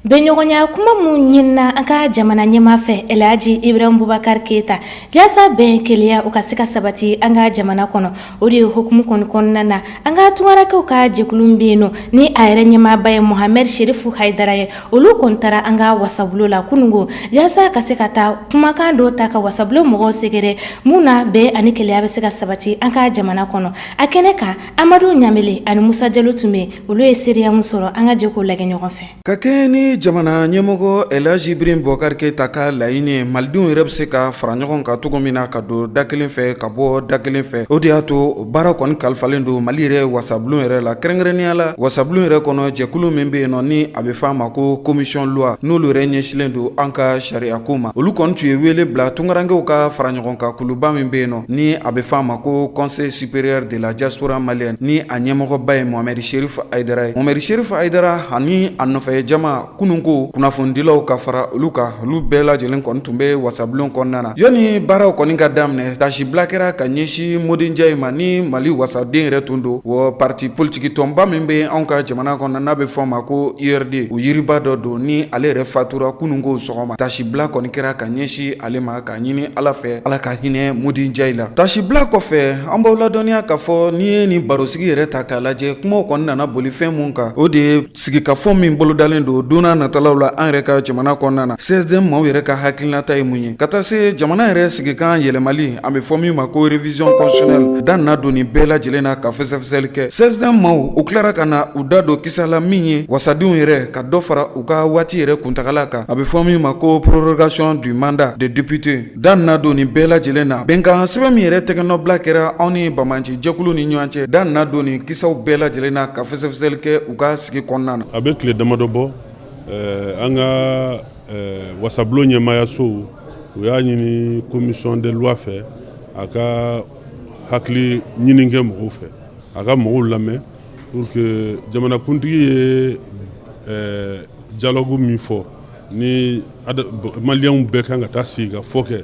Bɛnɲɔgɔnya kuma mun ɲinina an ka jamana ɲɛmaa fɛ, Elhaji Ibrahim Boubacar Keita, yaasa bɛn, kelenya, o ka se ka sabati an ka jamana kɔnɔ, o de ye hukumu kɔni kɔnɔna na, an ka tungarakɛw ka jɛkulu bɛ yen nɔ, ni a yɛrɛ ɲɛmaaba ye Mohamed Sherifu Haidara ye, olu kɔni taara an ka wasabulon la kunungo yaasa ka se ka taa kumakan dɔ ta ka wasabulon mɔgɔw sɛgɛrɛ mun na bɛn ani kelenya bɛ se ka sabati an ka jamana kɔnɔ. A kɛnɛ kan, Amadu Ɲamele ani Musa Jalo tun bɛ, olu ye seereya min sɔrɔ, an ka jɛ k'o lajɛ ɲɔgɔn fɛ. Ka kɛɲɛ ni jamana ɲɛmɔgɔ Elhaji Ibrahim Boubacar Keita ka laɲini ye, Malidenw yɛrɛ bɛ se ka fara ɲɔgɔn kan cogo min na ka don da kelen fɛ ka bɔ da kelen fɛ, o de y'a to baara kɔni kalifalen don Mali yɛrɛ wasabulon yɛrɛ la, kɛrɛnkɛrɛnnenya la wasabulon yɛrɛ kɔnɔ, jɛkulu min bɛ yen nɔ, ni a bɛ fɔ a ma ko commission loi, n'olu yɛrɛ ɲɛsinnen don an ka sariya ko ma. Olu kɔni tun ye wele bila tunkarankew ka fara ɲɔgɔn kan kuluba min bɛ yen nɔ, ni a bɛ fɔ a ma ko Conseil supérieur de la diaspora malienne, ni a ɲɛmɔgɔba ye Mohamed Cherif Haidara ye. Mohamed Cherif Haidara ani a nɔfɛ jama, kunun ko kunnafonidilaw ka fara olu kan, olu bɛɛ lajɛlen kɔni tun bɛ wasabulon kɔnɔna na. Yanni baaraw kɔni ka daminɛ, tasibila kɛra ka ɲɛsin Modi Njayi ma, ni Mali wasaden yɛrɛ tun don wa parti politiki tɔnba min bɛ anw ka jamana kɔnɔ, n'a bɛ fɔ a ma ko URD, o yiriba dɔ don, ni ale yɛrɛ fatura kunun ko sɔgɔma. Tasibila kɔni kɛra ka ɲɛsin ale ma k'a ɲini Ala fɛ, Ala ka hinɛ Modi Njayi la. Tasibila kɔfɛ, an b'aw ladɔnniya k'a fɔ n'i ye nin barosigi yɛrɛ ta k'a lajɛ, kumaw kɔni nana boli fɛn mun kan, o de ye sigikafɔ min bolodalen don don n'a natalaw la an yɛrɛ ka jamana kɔnɔna na, CSDM maaw yɛrɛ ka hakilinata ye mun ye ka taa se jamana yɛrɛ sigikan yɛlɛmali, an bɛ fɔ min ma ko révision constitutionnelle, da nana don nin bɛɛ lajɛlen na ka fɛsɛfɛsɛli kɛ. CSDM maaw, u tilara ka na u da don kisa la min ye wasadenw yɛrɛ ka dɔ fara u ka waati yɛrɛ kuntagala kan, a bɛ fɔ min ma ko prorogation du mandat de député. Da nana don nin bɛɛ lajɛlen na. Bɛnkan sɛbɛn min yɛrɛ tɛgɛnɔbila kɛra anw ni banbaanci jɛkulu ni ɲɔgɔn cɛ, da nana don nin kisaw bɛɛ lajɛlen na ka fɛsɛfɛsɛli kɛ u ka sigi kɔnɔna na. A bɛ tile damadɔ bɔ, an ka wasabulon ɲɛmaayaso, u y'a ɲini commission des lois fɛ, a ka hakili ɲini kɛ mɔgɔw fɛ, a ka mɔgɔw lamɛn pour que jamanakuntigi ye dialogue min fɔ ni maliyɛnw bɛɛ kan ka taa sigi ka fɔ kɛ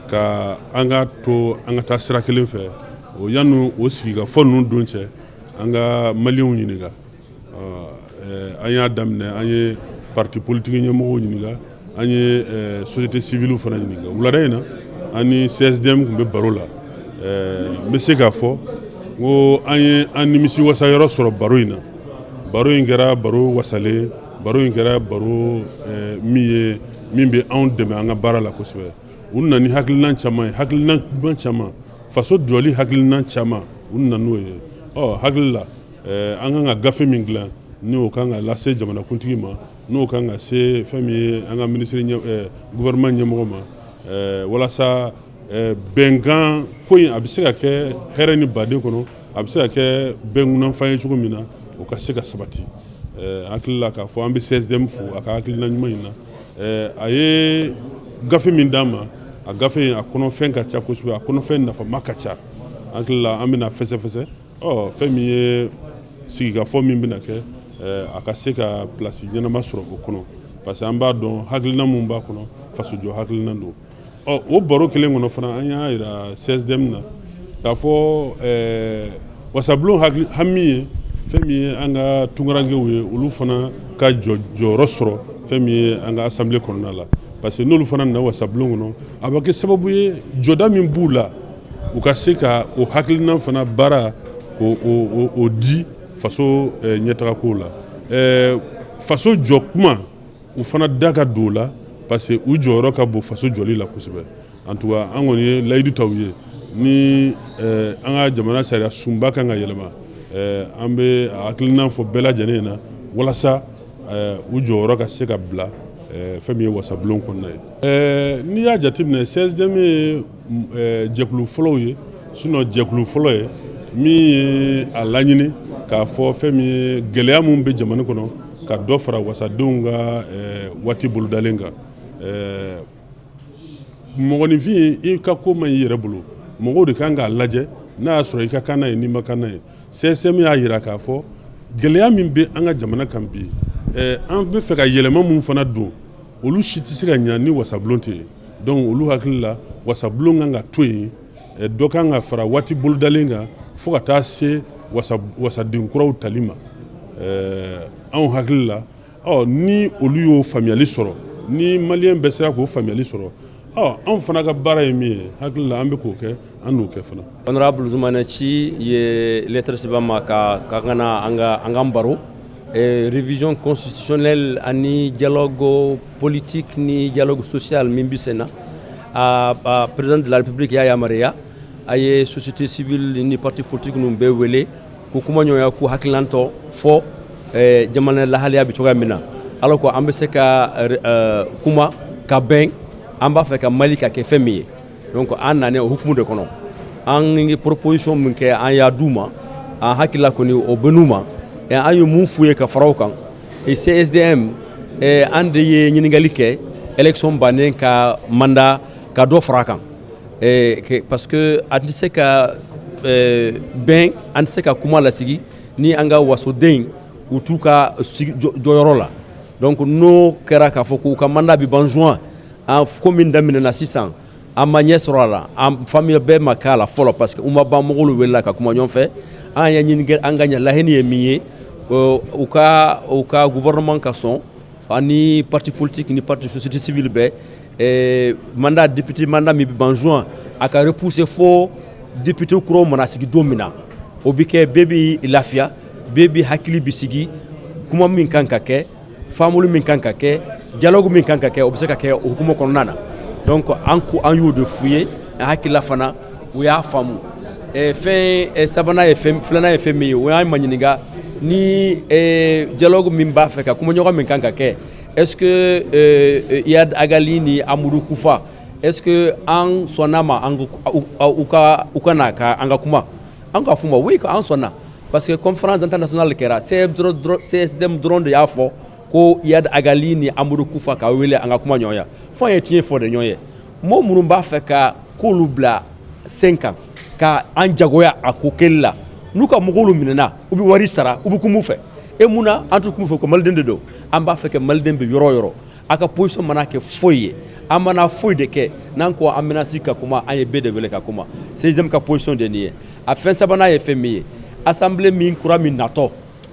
ka an ka to an ka taa sira kelen fɛ. O yanni o sigi ka fɔ ninnu don cɛ, an ka maliyɛnw ɲininka. An y'a daminɛ, an ye parti politique ɲɛmɔgɔw ɲininka, an ye société civile fana ɲininka. Wulada in na, an ni CSDM tun bɛ baro la. N bɛ se k'a fɔ n ko an ye an nimisi wasa yɔrɔ sɔrɔ baro in na. Baro in kɛra baro wasalen, baro in kɛra baro min ye min bɛ anw dɛmɛ an ka baara la kosɛbɛ. U nana ni hakilina caman ye, hakilina ɲuman caman, faso jɔli hakilina caman, u nana n'o ye. Ɔ hakili la, an kan ka gafe min dilan, n'o kan ka lase jamanakuntigi ma, n'o kan ka se fɛn min ye an ka minisiri, gouvernement ɲɛmɔgɔ ma, walasa bɛnkan ko in a bɛ se ka kɛ hɛrɛ ni baden kɔnɔ, a bɛ se ka kɛ bɛnkunnafan ye cogo min na, o ka se ka sabati. Hakili la k'a fɔ an bɛ CSDM fo a ka hakilina ɲuman in na. A ye gafe min d'an ma, a gafe in a kɔnɔfɛn ka ca kosɛbɛ, a kɔnɔfɛn nafama ka ca. Hakili la, an bɛna fɛsɛfɛsɛ. Ɔ fɛn min ye sigikafɔ min bɛna kɛ, a ka se ka place ɲɛnama sɔrɔ o kɔnɔ, parce que an b'a dɔn hakilina min b'a kɔnɔ, fasojɔ hakilina don. Ɔ o baro kelen kɔnɔ fana, an y'a jira CSDM na k'a fɔ wasabulon hami ye fɛn min ye an ka tunkarankew ye, olu fana ka jɔyɔrɔ sɔrɔ fɛn min ye an ka assemblée kɔnɔna la, parce que n'olu fana nana wasabulon kɔnɔ, a bɛ kɛ sababu ye jɔda min b'u la, u ka se ka o hakilina fana baara k'o di faso ɲɛtagako la. Faso jɔ kuma, u fana da ka don o la, parce que u jɔyɔrɔ ka bon faso jɔli la kosɛbɛ. En tout cas, an kɔni ye layidu ta u ye ni an ka jamana sariya sunba kan ka yɛlɛma, an bɛ hakilina fɔ bɛɛ lajɛlen na walasa u jɔyɔrɔ ka se ka bila fɛn min ye wasabulon kɔnɔna ye. N'i y'a jateminɛ, CSDM ye jɛkulu fɔlɔw ye, sinon jɛkulu fɔlɔ ye min ye a laɲini k'a fɔ fɛn min ye gɛlɛya min bɛ jamana kɔnɔ, ka dɔ fara wasadenw ka waati bolodalen kan. Mɔgɔninfin, i ka ko man i yɛrɛ bolo, mɔgɔw de kan k'a lajɛ n'a y'a sɔrɔ i ka kan n'a ye, n'i ma kan n'a ye. CSM y'a jira k'a fɔ gɛlɛya min bɛ an ka jamana kan bi, an bɛ fɛ ka yɛlɛma min fana don, olu si tɛ se ka ɲa ni wasabulon tɛ yen. Donc olu hakili la, wasabulon kan ka to yen, dɔ kan ka fara waati bolodalen kan fo ka taa se wasaden kuraw tali ma. Anw hakili la, ɔ ni olu y'o faamuyali sɔrɔ, ni maliyɛn bɛɛ sera k'o faamuyali sɔrɔ, ɔ anw fana ka baara ye min ye, hakili la an bɛ k'o kɛ, an n'o kɛ fana. Honorable Zoumana Sy ye lettre sɛbɛn an ma ka ka na an ka baro révision constitutionnelle ani dialogue politique ni dialogue social min bɛ sen na. A président de la République y'a yamaruya, a ye société civile ni parti politique ninnu bɛɛ wele k'u kuma ɲɔgɔnya, k'u hakilinatɔ fɔ jamana lahalaya bɛ cogoya min na, alors que an bɛ se ka kuma ka bɛn, an b'a fɛ ka Mali ka kɛ fɛn min ye. Donc an nanen o hukumu de kɔnɔ, an ye proposition min kɛ, an y'a d'u ma. An hakilila kɔni o bɛ n'u ma. An ye mun f'u ye ka fara o kan? CSDM, an de ye ɲininkali kɛ élection bannen ka mandat ka dɔ fara a kan, parce que an tɛ se ka bɛn, an tɛ se ka kuma lasigi ni an ka wasoden u t'u ka jɔyɔrɔ la. Donc n'o kɛra k'a fɔ k'u ka mandat bɛ ban juin, an ko min daminɛna sisan, an ma ɲɛ sɔrɔ a la, an faamuya bɛɛ ma k'a la fɔlɔ, parce que u ma ban mɔgɔw welela ka kuma ɲɔgɔn fɛ. An ye ɲini, an ka laɲini ye min ye, u ka gouvernement ka sɔn ani parti politique ni parti société civile bɛɛ, mandat député, mandat min bɛ ban juin, a ka repousser fo député kuraw mana sigi don min na. O bɛ kɛ, bɛɛ bɛ lafiya, bɛɛ bɛ hakili bɛ sigi kuma min kan ka kɛ. Faamuli min kan ka kɛ, dialogue min kan ka kɛ, o bɛ se ka kɛ o hukumu kɔnɔna na. Donc an ko an y'o de f'u ye. An hakilila fana, u y'a faamu. Fɛn sabanan ye, fɛn filanan ye fɛn min ye, o y'an maɲininka ni dialogue min b'a fɛ ka kumaɲɔgɔn min kan ka kɛ, est ce que Iyad Ag Ghali ni Amadou Koufa, est ce que an sɔnna ma an u ka na ka an ka kuma? An k'a f'u ma oui, an sɔnna, parce que conférence internationale kɛra, CSDM dɔrɔn de y'a fɔ ko Iyad Ag Ghali ni Amadou Koufa ka wele an ka kuma ɲɔgɔn ye. Fo an ye tiɲɛ fɔ de ɲɔgɔn ye. Mɔgɔ minnu b'a fɛ ka k'olu bila sen kan ka an jagoya a ko kelen la, n'u ka mɔgɔw minɛna, u bɛ wari sara, u bɛ kuma fɛ. E mun na an tɛ kuma fɛ ko maliden de don? An b'a fɛ ka maliden bɛ yɔrɔ o yɔrɔ, a ka position mana kɛ foyi ye, an mana foyi de kɛ, n'an ko an bɛna sigi ka kuma, an ye bɛɛ de wele ka kuma. CSDM ka position de nin ye. A fɛn sabanan ye fɛn min ye, assemblée min kura min natɔ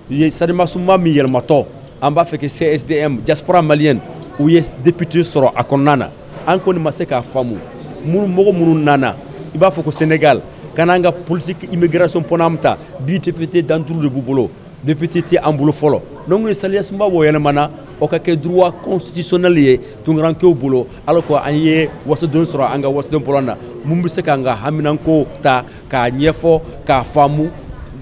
ye, sariyasunba min yɛlɛmatɔ, an b'a fɛ que CSDM, diaspora malienne, u ye député sɔrɔ a kɔnɔna na. An kɔni ma se k'a faamu minnu, mɔgɔ minnu nana, i b'a fɔ ko Sénégal ka n'an ka politique immigration pɔnam ta bi, député dan duuru de b'u bolo, député tɛ an bolo fɔlɔ. Donc sariyasunba b'o yɛlɛmana, o ka kɛ droit constitutionnel ye tunkarankew bolo, alors que an ye wasaden sɔrɔ an ka wasaden bɔlɔn na, mun bɛ se k'an ka haminanko ta k'a ɲɛfɔ k'a faamu,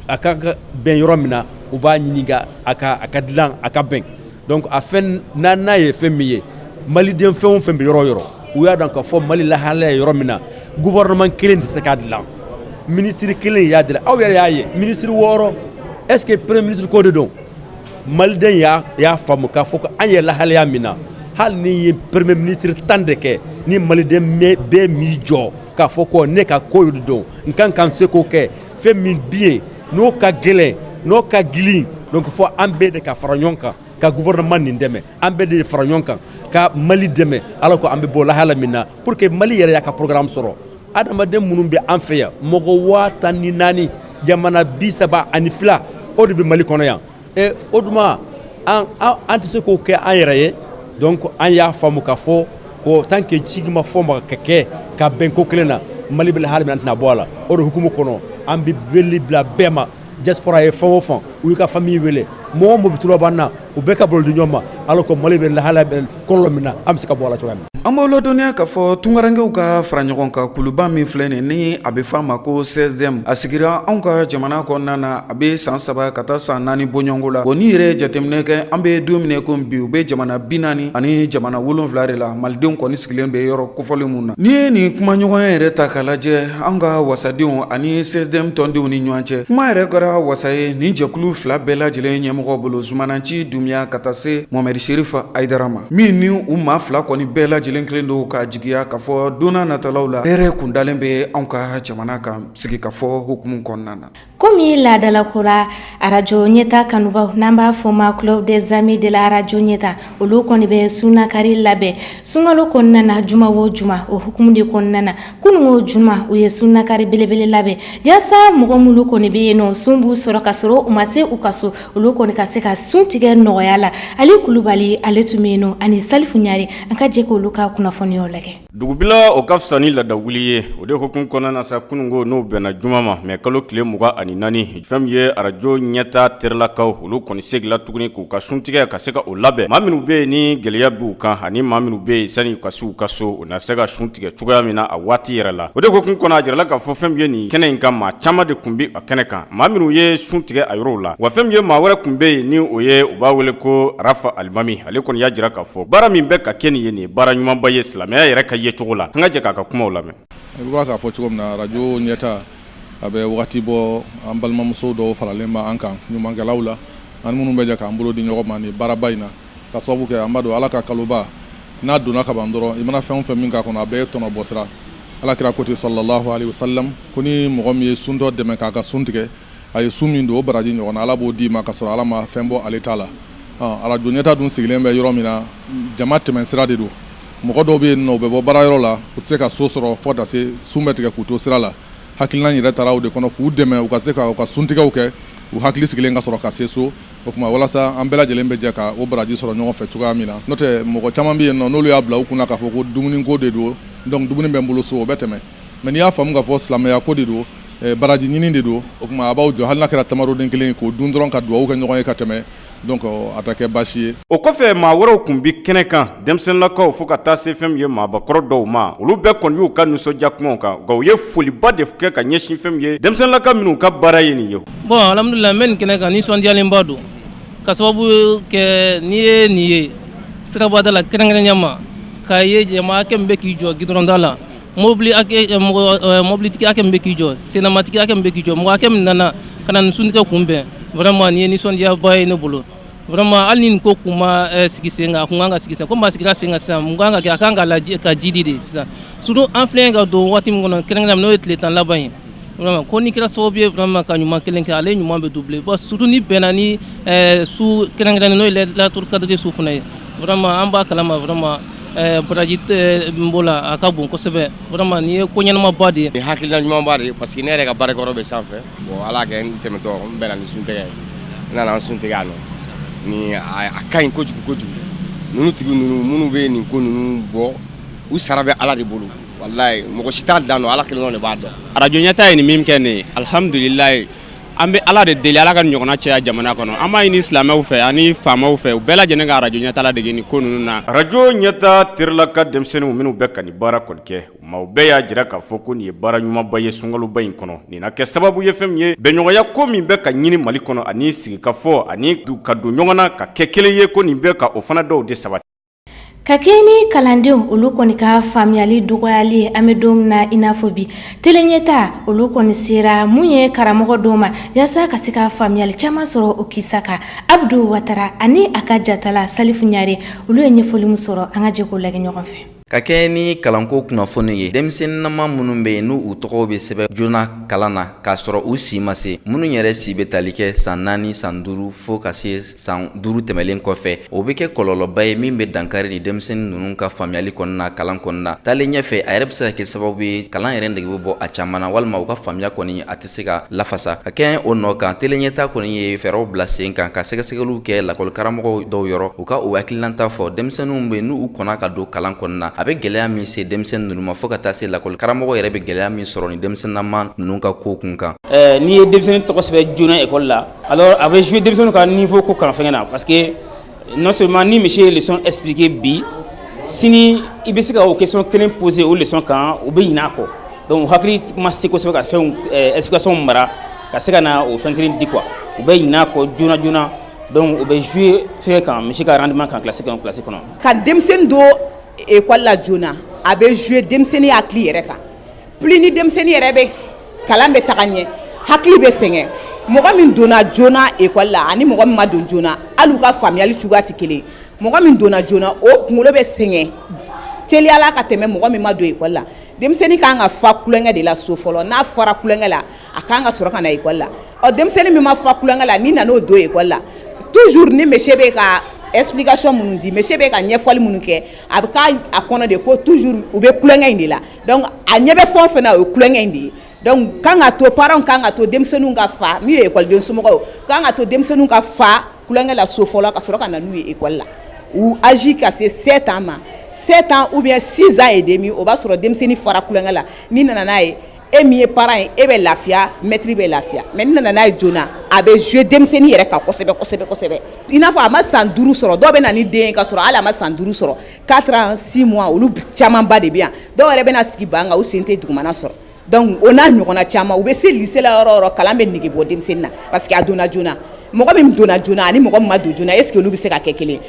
a ka bɛn yɔrɔ min na, u b'a ɲininka a ka dilan, a ka bɛn. Donc a fɛn naaninan ye fɛn min ye, maliden fɛn o fɛn bɛ yɔrɔ o yɔrɔ, u y'a dɔn k'a fɔ Mali lahalaya ye yɔrɔ min na, gouvernement kelen tɛ se k'a dilan, ministre kelen y'a dilan. Aw yɛrɛ y'a ye, ministre 6, est ce que premier ministre ko de don? Maliden y'a faamu k'a fɔ ko an ye lahalaya min na, hali ni ye premier ministre 10 de kɛ, ni maliden bɛɛ m'i jɔ k'a fɔ ko ne ka ko de don, n kan ka n seko kɛ, fɛn min bi yen n'o ka gɛlɛn, n'o ka gilin. Donc fɔ an bɛɛ de ka fara ɲɔgɔn kan ka gouvernement nin dɛmɛ, an bɛɛ de fara ɲɔgɔn kan ka Mali dɛmɛ, ala ko an bɛ bɔ lahala min na, pour que Mali yɛrɛ y'a ka programme sɔrɔ. Adamaden minnu bɛ an fɛ yan, mɔgɔ 14,000, jamana 32, o de bɛ Mali kɔnɔ yan. Ɛ, o duma an tɛ se k'o kɛ an yɛrɛ ye. Donc an y'a faamu k'a fɔ ko tant que ci ma fɔ ma ka kɛ ka bɛn ko kelen na, Mali bɛ lahala min na, an tɛna bɔ a la. O de hukumu kɔnɔ, an bɛ wele bila bɛɛ ma, diaspora ye fɛn o fɛn, u y'u ka famille wele, mɔgɔ o mɔgɔ bɛ tuloban na, u bɛɛ ka bolo di ɲɔgɔn ma, alors que Mali bɛ lahala bɛ kɔlɔlɔ min na, an bɛ se ka bɔ a la cogoya min. An b'aw ladɔnniya k'a fɔ tunkarankew ka fara ɲɔgɔn kan kuluba min filɛ nin ni a bɛ fɔ a ma ko CSDM, a sigira anw ka jamana kɔnɔna na, a bɛ san 3 ka taa san 4 bɔɲɔgɔnko la. O n'i yɛrɛ ye jateminɛ kɛ, an bɛ don min ko bi, u bɛ jamana 47 de la. Malidenw kɔni sigilen bɛ yɔrɔ kofɔlen mun na. N'i ye nin kumaɲɔgɔnya yɛrɛ ta k'a lajɛ, an ka wasadenw ani CSDM tɔndenw ni ɲɔgɔn cɛ, kuma yɛrɛ kɛra wasa ye nin jɛkulu fila bɛɛ lajɛlen ɲɛmɔgɔ bolo, Zumananci Dunbiya ka taa se Mohamed Cherif Haidara ma, min ni u maa fila kɔni bɛɛ lajɛlen kelen don k'a jigiya k'a fɔ don natalaw la, hɛrɛ kundalen bɛ anw ka jamana kan sigikafɔ hukumu kɔnɔna na. Komi laadalakura arajo Ɲɛta kanubaw, n'an b'a fɔ ma Club des amis de la radio Ɲɛta, olu kɔni bɛ sunnakari labɛn sunkalo kɔnɔna na juma o juma. O hukumu de kɔnɔna na, kunun o juma, u ye sunnakari belebele labɛn yaasa mɔgɔ minnu kɔni bɛ yen nɔ, sun b'u sɔrɔ ka sɔrɔ u ma se u ka so, olu kɔni ka se ka sun tigɛ nɔgɔya la. Ale Kulubali, ale tun bɛ yen nɔ, ani Salifu Ɲare. An ka jɛ k'olu ka kunnafoniyaw lajɛ. Dugubila, o ka fisa ni ladawuli ye. O de hukumu kɔnɔna na sa, kununko n'o bɛnna juma ma, mɛ kalo tile 24, fɛn min ye arajo Ɲɛta terilakaw, olu kɔni segila tuguni k'u ka suntigɛ ka se ka o labɛn. Maa minnu bɛ yen ni gɛlɛya b'u kan, ani maa minnu bɛ yen sani u ka se u ka so, u na se ka sun tigɛ cogoya min na a waati yɛrɛ la. O de hukumu kɔnɔ, a jirala k'a fɔ fɛn min ye nin kɛnɛ in kan, maa caman de tun bɛ a kɛnɛ kan, maa minnu ye sun tigɛ a yɔrɔw la. Wa fɛn min ye, maa wɛrɛ tun bɛ yen ni o ye, u b'a wele ko Rafa Alimami, ale kɔni y'a jira k'a fɔ baara min bɛ ka kɛ nin ye, nin ye baara ɲumanba ye silamɛya yɛrɛ ka yecogo la. An ka jɛ k'a ka kumaw lamɛn. I bɔra k'a fɔ cogo min na, arajo Ɲɛta, a bɛ wagati bɔ, an balimamuso dɔw faralen bɛ an kan ɲumankɛlaw la, an minnu bɛ jɛ k'an bolo di ɲɔgɔn ma nin baaraba in na, ka sababu kɛ an b'a dɔn Ala ka kaloba n'a donna ka ban dɔrɔn, i mana fɛn o fɛn min k'a kɔnɔ, a bɛɛ ye tɔnɔ bɔ sira. Ala kira ko ten, sallallahu alaihi wasallam, ko ni mɔgɔ min ye suntɔ dɛmɛ k'a ka sun tigɛ, a ye sun min don, o baraji ɲɔgɔn na Ala b'o d'i ma, ka sɔrɔ Ala ma fɛn bɔ ale ta la. Arajo Ɲɛta dun sigilen bɛ yɔrɔ min na, jama tɛmɛ sira de don. Mɔgɔ dɔw bɛ yen nɔ, u bɛ bɔ baarayɔrɔ la, u tɛ se ka so sɔrɔ fo ka se sun bɛ tigɛ k'u to sira la. Hakilina yɛrɛ taara o de kɔnɔ k'u dɛmɛ u ka se ka u ka suntigɛw kɛ u hakili sigilen ka sɔrɔ ka se so. O tuma, walasa an bɛɛ lajɛlen bɛ jɛ ka o baraji sɔrɔ ɲɔgɔn fɛ cogoya min na. N'o tɛ, mɔgɔ caman bɛ yen nɔ, n'olu y'a bila u kunna k'a fɔ ko dumuniko de don, donc dumuni bɛ n bolo so, o bɛ tɛmɛ. Mais n'i y'a faamu k'a fɔ silamɛya ko de don, Baraji ɲini de don. O tuma a b'aw jɔ, hali n'a kɛra tamaroden kelen k'o dun dɔrɔn, ka dugawu kɛ ɲɔgɔn ye ka tɛmɛ. Donc a tɛ kɛ baasi ye. O kɔfɛ, maa wɛrɛw tun bɛ kɛnɛ kan, denmisɛnninlakaw fo ka taa se fɛn min ye maabakɔrɔ dɔw ma. Olu bɛɛ kɔni y'u ka nisɔndiya kumaw kan, nka u ye foliba de kɛ ka ɲɛsin fɛn min ye denmisɛnninlaka minnu ka baara ye nin ye. Bon, alhamdulillah, n bɛ nin kɛnɛ kan, nisɔndiyalenba don, ka sababu kɛ n'i ye nin ye sirabada la, kɛrɛnkɛrɛnya ma k'a ye jama hakɛ min bɛ k'i jɔ gidɔrɔnda la, mobili hakɛ, mɔgɔ mobilitigi hakɛ min bɛ k'i jɔ, sennamatigi hakɛ min bɛ k'i jɔ, mɔgɔ hakɛ min nana ka na nin suntigɛ kunbɛn, vraiment nin ye nisɔndiyaba ye ne bolo. Vraiment, hali ni nin ko kun ma sigi sen kan, a kun kan ka sigi sen. Komi a sigira sen kan sisan, mun kan ka kɛ? A kan ka lajɛ ka jidi de sisan, surtout an filɛ ka don waati min kɔnɔ, kɛrɛnkɛrɛnnenya n'o ye tile 10 laban ye. Vraiment, ko n'i kɛra sababu ye vraiment ka ɲuman kelen kɛ, ale ɲuman bɛ doubler. Bon, surtout ni bɛnna ni su kɛrɛnkɛrɛnnen, n'o ye Laylatul Kadri su fana ye, vraiment an b'a kalama, vraiment baraji min b'o la, a ka bon kosɛbɛ. Vraiment, nin ye ko ɲɛnamaba de ye. Nin hakilina ɲumanba de ye, parce que ne yɛrɛ ka baarakɛyɔrɔ bɛ sanfɛ. Bon, Ala kɛ n tɛmɛtɔ, n bɛnna ni suntigɛ ye, n nana n sun tigɛ a nɔ. Ni a ka ɲi kojugu kojugu. Ninnu tigi ninnu minnu bɛ nin ko ninnu bɔ, u sara bɛ Ala de bolo. Walayi, mɔgɔ si t'a dan dɔn, Ala kelen de b'a dɔn. Arajo Ɲɛta ye nin min kɛ nin ye, alihamudulilayi. An bɛ Ala de deli, Ala ka ɲɔgɔnna caya jamana kɔnɔ. An b'a ɲini silamɛw fɛ ani faamaw fɛ, u bɛɛ lajɛlen ka arajo Ɲɛta ladege nin ko ninnu na. Arajo Ɲɛta terilaka denmisɛnninw minnu bɛ ka nin baara kɔni kɛ, maaw bɛɛ y'a jira k'a fɔ ko nin ye baara ɲumanba ye sunkaloba in kɔnɔ. Nin na kɛ sababu ye fɛn min ye bɛnɲɔgɔnya ko min bɛ ka ɲini Mali kɔnɔ, ani sigikafɔ, ani ka don ɲɔgɔn na ka kɛ kelen ye, ko nin bɛ ka o fana dɔw de sabati. Ka kɛ ni kalandenw olu kɔni ka faamuyali dɔgɔyali ye, an bɛ don min na i n'a fɔ bi, Tele Ɲɛta olu kɔni sera mun ye karamɔgɔ dɔw ma yaasa ka se ka faamuyali caman sɔrɔ o kisa kan. Abdu Watara ani a ka jatala Salifu Ɲare, olu ye ɲɛfɔli min sɔrɔ, an ka jɛ k'o lajɛ ɲɔgɔn fɛ. Ka kɛɲɛ ni kalanko kunnafoni ye, denmisɛnninama minnu bɛ yen n'u u tɔgɔw bɛ sɛbɛn joona kalan na k'a sɔrɔ u si ma se, minnu yɛrɛ si bɛ tali kɛ san 4, san 5, fo ka se san 5 tɛmɛlen kɔfɛ, o bɛ kɛ kɔlɔlɔba ye min bɛ dankari ni denmisɛnnin ninnu ka faamuyali kɔnɔna kalan kɔnɔna. Taalen ɲɛfɛ, a yɛrɛ bɛ se ka kɛ sababu ye kalan yɛrɛ nege bɛ bɔ a caman na, walima u ka faamuya kɔni a tɛ se ka lafasa. Ka kɛɲɛ o nɔ kan, Tele Ɲɛta kɔni ye fɛɛrɛw bila sen kan ka sɛgɛsɛgɛliw kɛ lakɔlikaramɔgɔw dɔw yɔrɔ, u ka u hakilinata fɔ denmisɛnninw bɛ n'u kɔnna ka don kalan kɔnɔna, a bɛ gɛlɛya min se denmisɛnnin ninnu ma, fo ka taa se lakɔli karamɔgɔ yɛrɛ bɛ gɛlɛya min sɔrɔ ni denmisɛnninama ninnu ka ko kun kan. N'i ye denmisɛnnin tɔgɔ sɛbɛn joona école la, alors a bɛ jouer denmisɛnnin ka niveau ko kan fɛngɛ na, parce que non seulement ni monsieur ye leçon expliquer bi, sini i bɛ se ka o question kelen poser o leçon kan, u bɛ ɲinɛ a kɔ. Donc u hakili ma se kosɛbɛ ka fɛnw explication mara ka se ka na o fɛn kelen di quoi. U bɛ ɲinɛ a kɔ joona joona. Donc o bɛ jouer fɛn kan, monsieur ka rendement kan classe kɔnɔ. Ka denmisɛnnin don école la joona, a bɛ jouer denmisɛnnin hakili yɛrɛ kan. Plus ni denmisɛnnin yɛrɛ bɛ kalan bɛ taga ɲɛ, hakili bɛ sɛgɛn. Mɔgɔ min donna joona école la ani mɔgɔ min ma don joona, hali u ka faamuyali cogoya tɛ kelen. Mɔgɔ min donna joona, o kunkolo bɛ sɛgɛn teliyala ka tɛmɛ mɔgɔ min ma don école la. Denmisɛnnin kan ka fa tulonkɛ de la so fɔlɔ. N'a fara tulonkɛ la, a kan ka sɔrɔ ka na école la. Ɔ, denmisɛnnin min ma fa tulonkɛ la, ni nan'o don école la, toujours ni monsieur bɛ ka explication minnu di, monsieur bɛ ka ɲɛfɔli minnu kɛ, a bɛ k'a kɔnɔ de ko toujours u bɛ tulonkɛ in de la. Donc a ɲɛ bɛ fɛn o fɛn na, o ye tulonkɛ in de ye. Donc kan ka to, parents kan ka to denmisɛnninw ka fa, min ye école den somɔgɔw kan ka to denmisɛnninw ka fa tulonkɛ la so fɔlɔ, ka sɔrɔ ka na n'u ye école la. U âge ka se 7 ans ma, 7 ans ou bien 6 ans et demi, o b'a sɔrɔ denmisɛnnin fara tulonkɛ la. N'i nana n'a ye, e min ye parent ye, e bɛ lafiya, maître bɛ lafiya. Mais n'i nana n'a ye joona, a bɛ jouer denmisɛnnin yɛrɛ kan kosɛbɛ kosɛbɛ kosɛbɛ. I n'a fɔ a ma san 5 sɔrɔ, dɔw bɛ na ni den ye ka sɔrɔ hali a ma san 5 sɔrɔ, 4 ans, 6 mois, olu camanba de bɛ yan. Dɔw yɛrɛ bɛ na sigi ban kan, u sen tɛ dugumana sɔrɔ. Donc o n'a ɲɔgɔnna caman, u bɛ se lycée la yɔrɔ o yɔrɔ, kalan bɛ nege bɔ denmisɛnnin na, parce que a donna joona. Mɔgɔ min donna joona ani mɔgɔ min ma don joona, est ce que olu bɛ se ka kɛ kelen ye?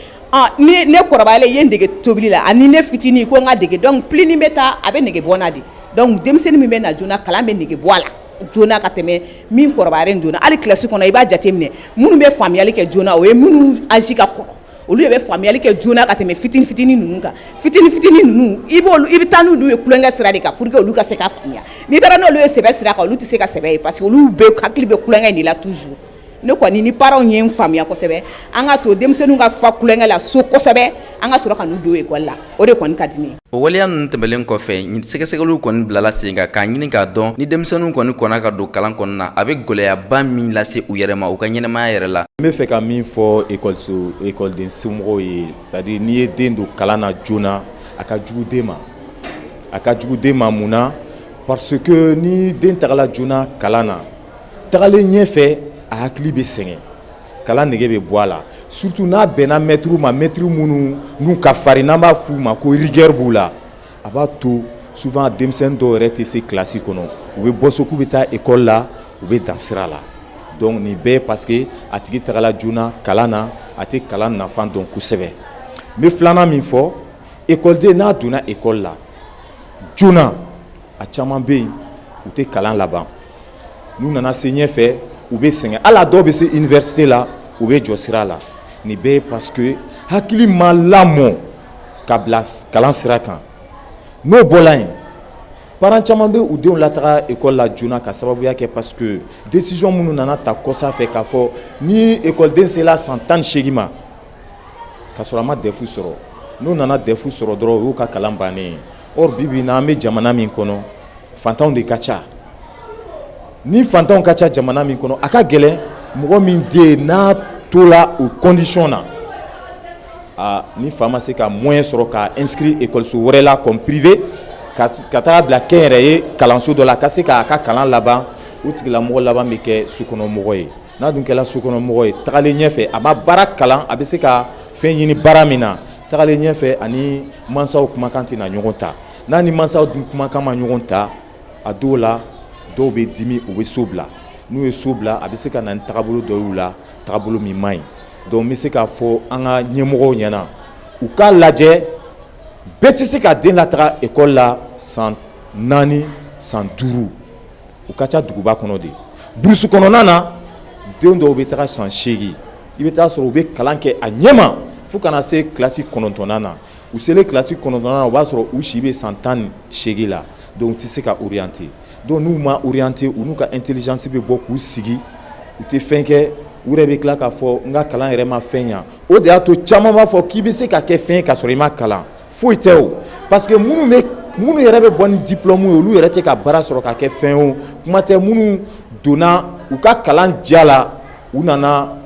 Ni ne kɔrɔbayalen i ye n dege tobili la, ani ne fitinin ko n ka dege, donc plus ni bɛ taa, a bɛ nege bɔ n na de. Donc denmisɛnnin min bɛ na joona, kalan bɛ nege bɔ a la joona ka tɛmɛ min kɔrɔbayalen joona. Hali classe kɔnɔ, i b'a jateminɛ, minnu bɛ faamuyali kɛ joona, o ye minnu âge ka kɔrɔ, olu de bɛ faamuyali kɛ joona ka tɛmɛ fitinin fitinin ninnu kan. Fitinin fitinin ninnu, i b'olu, i bɛ taa n'olu ye tulonkɛ sira de kan pour que olu ka se k'a faamuya. N'i taara n'olu ye sɛbɛ sira kan, olu tɛ se ka sɛbɛ ye, parce que olu bɛ hakili bɛ tulonkɛ in de la toujours. Ne kɔni ni parents ye n faamuya kosɛbɛ, an ka to denmisɛnninw ka fa tulonkɛ la so kosɛbɛ, an ka sɔrɔ ka n'u don école la, o de kɔni ka di ne ye. O waleya ninnu tɛmɛlen kɔfɛ, sɛgɛsɛgɛliw kɔni bilala sen kan k'a ɲini k'a dɔn ni denmisɛnninw kɔni kɔnna ka don kalan kɔnɔna na, a bɛ gɛlɛyaba min lase u yɛrɛ ma u ka ɲɛnamaya yɛrɛ la. N bɛ fɛ ka min fɔ ekɔliso ekɔliden somɔgɔw ye, c'est à dire n'i ye den don kalan na joona, a ka jugu den ma, a ka jugu den ma. Mun na? Parce que ni den tagala joona kalan na, tagalen ɲɛfɛ a hakili bɛ sɛgɛn, kalan nege bɛ bɔ a la, surtout n'a bɛnna maître ma, maître minnu n'u ka farin, n'an b'a f'u ma ko rigueur b'u la. A b'a to souvent denmisɛnnin dɔw yɛrɛ tɛ se classe kɔnɔ, u bɛ bɔ so k'u bɛ taa école la, u bɛ dan sira la. Donc nin bɛɛ parce que a tigi tagala joona kalan na, a tɛ kalan nafa dɔn kosɛbɛ. N bɛ filanan min fɔ, ekɔliden n'a donna école la joona, a caman bɛ yen, u tɛ kalan laban. N'u nana se ɲɛfɛ, u bɛ sɛgɛn. Hali a dɔw bɛ se université la, u bɛ jɔ sira la. Nin bɛɛ ye parce que hakili ma lamɔ ka bila kalan sira kan. N'o bɔra yen, parents caman bɛ u denw lataga école la joona ka sababuya kɛ parce que décision minnu nana ta kɔsa fɛ, k'a fɔ ni ekɔliden sera san 18 ma ka sɔrɔ a ma DEF sɔrɔ, n'u nana DEF sɔrɔ dɔrɔn, o y'u ka kalan bannen ye. Or bi bi in na, an bɛ jamana min kɔnɔ, fantanw de ka ca. Ni fantanw ka ca jamana min kɔnɔ, a ka gɛlɛn mɔgɔ min den n'a tola o condition na, aa, ni fa ma se ka moyen sɔrɔ ka inscrit école wɛrɛ la comme privé, ka taga bila kɛnyɛrɛye kalanso dɔ la, ka se k'a ka kalan laban, o tigilamɔgɔ laban bɛ kɛ sokɔnɔmɔgɔ ye. N'a dun kɛra sokɔnɔmɔgɔ ye, tagalen ɲɛfɛ, a ma baara kalan, a bɛ se ka fɛn ɲini baara min na, tagalen ɲɛfɛ, ani mansaw kumakan tɛna ɲɔgɔn ta. N'a ni mansaw dun kumakan ma ɲɔgɔn ta, a dɔw la, dɔw bɛ dimi, u bɛ so bila. N'u ye so bila, a bɛ se ka na ni tagabolo dɔ y'u la, tagabolo min man ɲi. Donc n bɛ se k'a fɔ an ka ɲɛmɔgɔw ɲɛna, u k'a lajɛ, bɛɛ tɛ se ka den lataga école la san 4, san 5. U ka ca duguba kɔnɔ de. Burusi kɔnɔna na, den dɔw bɛ taga san 8, i bɛ taa sɔrɔ u bɛ kalan kɛ a ɲɛma fo kana se kilasi 9nan na. U selen kilasi 9nan na, o b'a sɔrɔ u si bɛ san 18 la. Donc u tɛ se ka orienter. Donc n'u ma orienter, u n'u ka intelligence bɛ bɔ k'u sigi, u tɛ fɛn kɛ. U yɛrɛ bɛ tila k'a fɔ n ka kalan yɛrɛ ma fɛn ɲa. O de y'a to caman b'a fɔ k'i bɛ se ka kɛ fɛn ka sɔrɔ i ma kalan. Foyi tɛ o, parce que minnu bɛ, minnu yɛrɛ bɛ bɔ ni diplôme ye, olu yɛrɛ tɛ ka baara sɔrɔ ka kɛ fɛn o. Kuma tɛ minnu donna u ka kalan diya la, u nana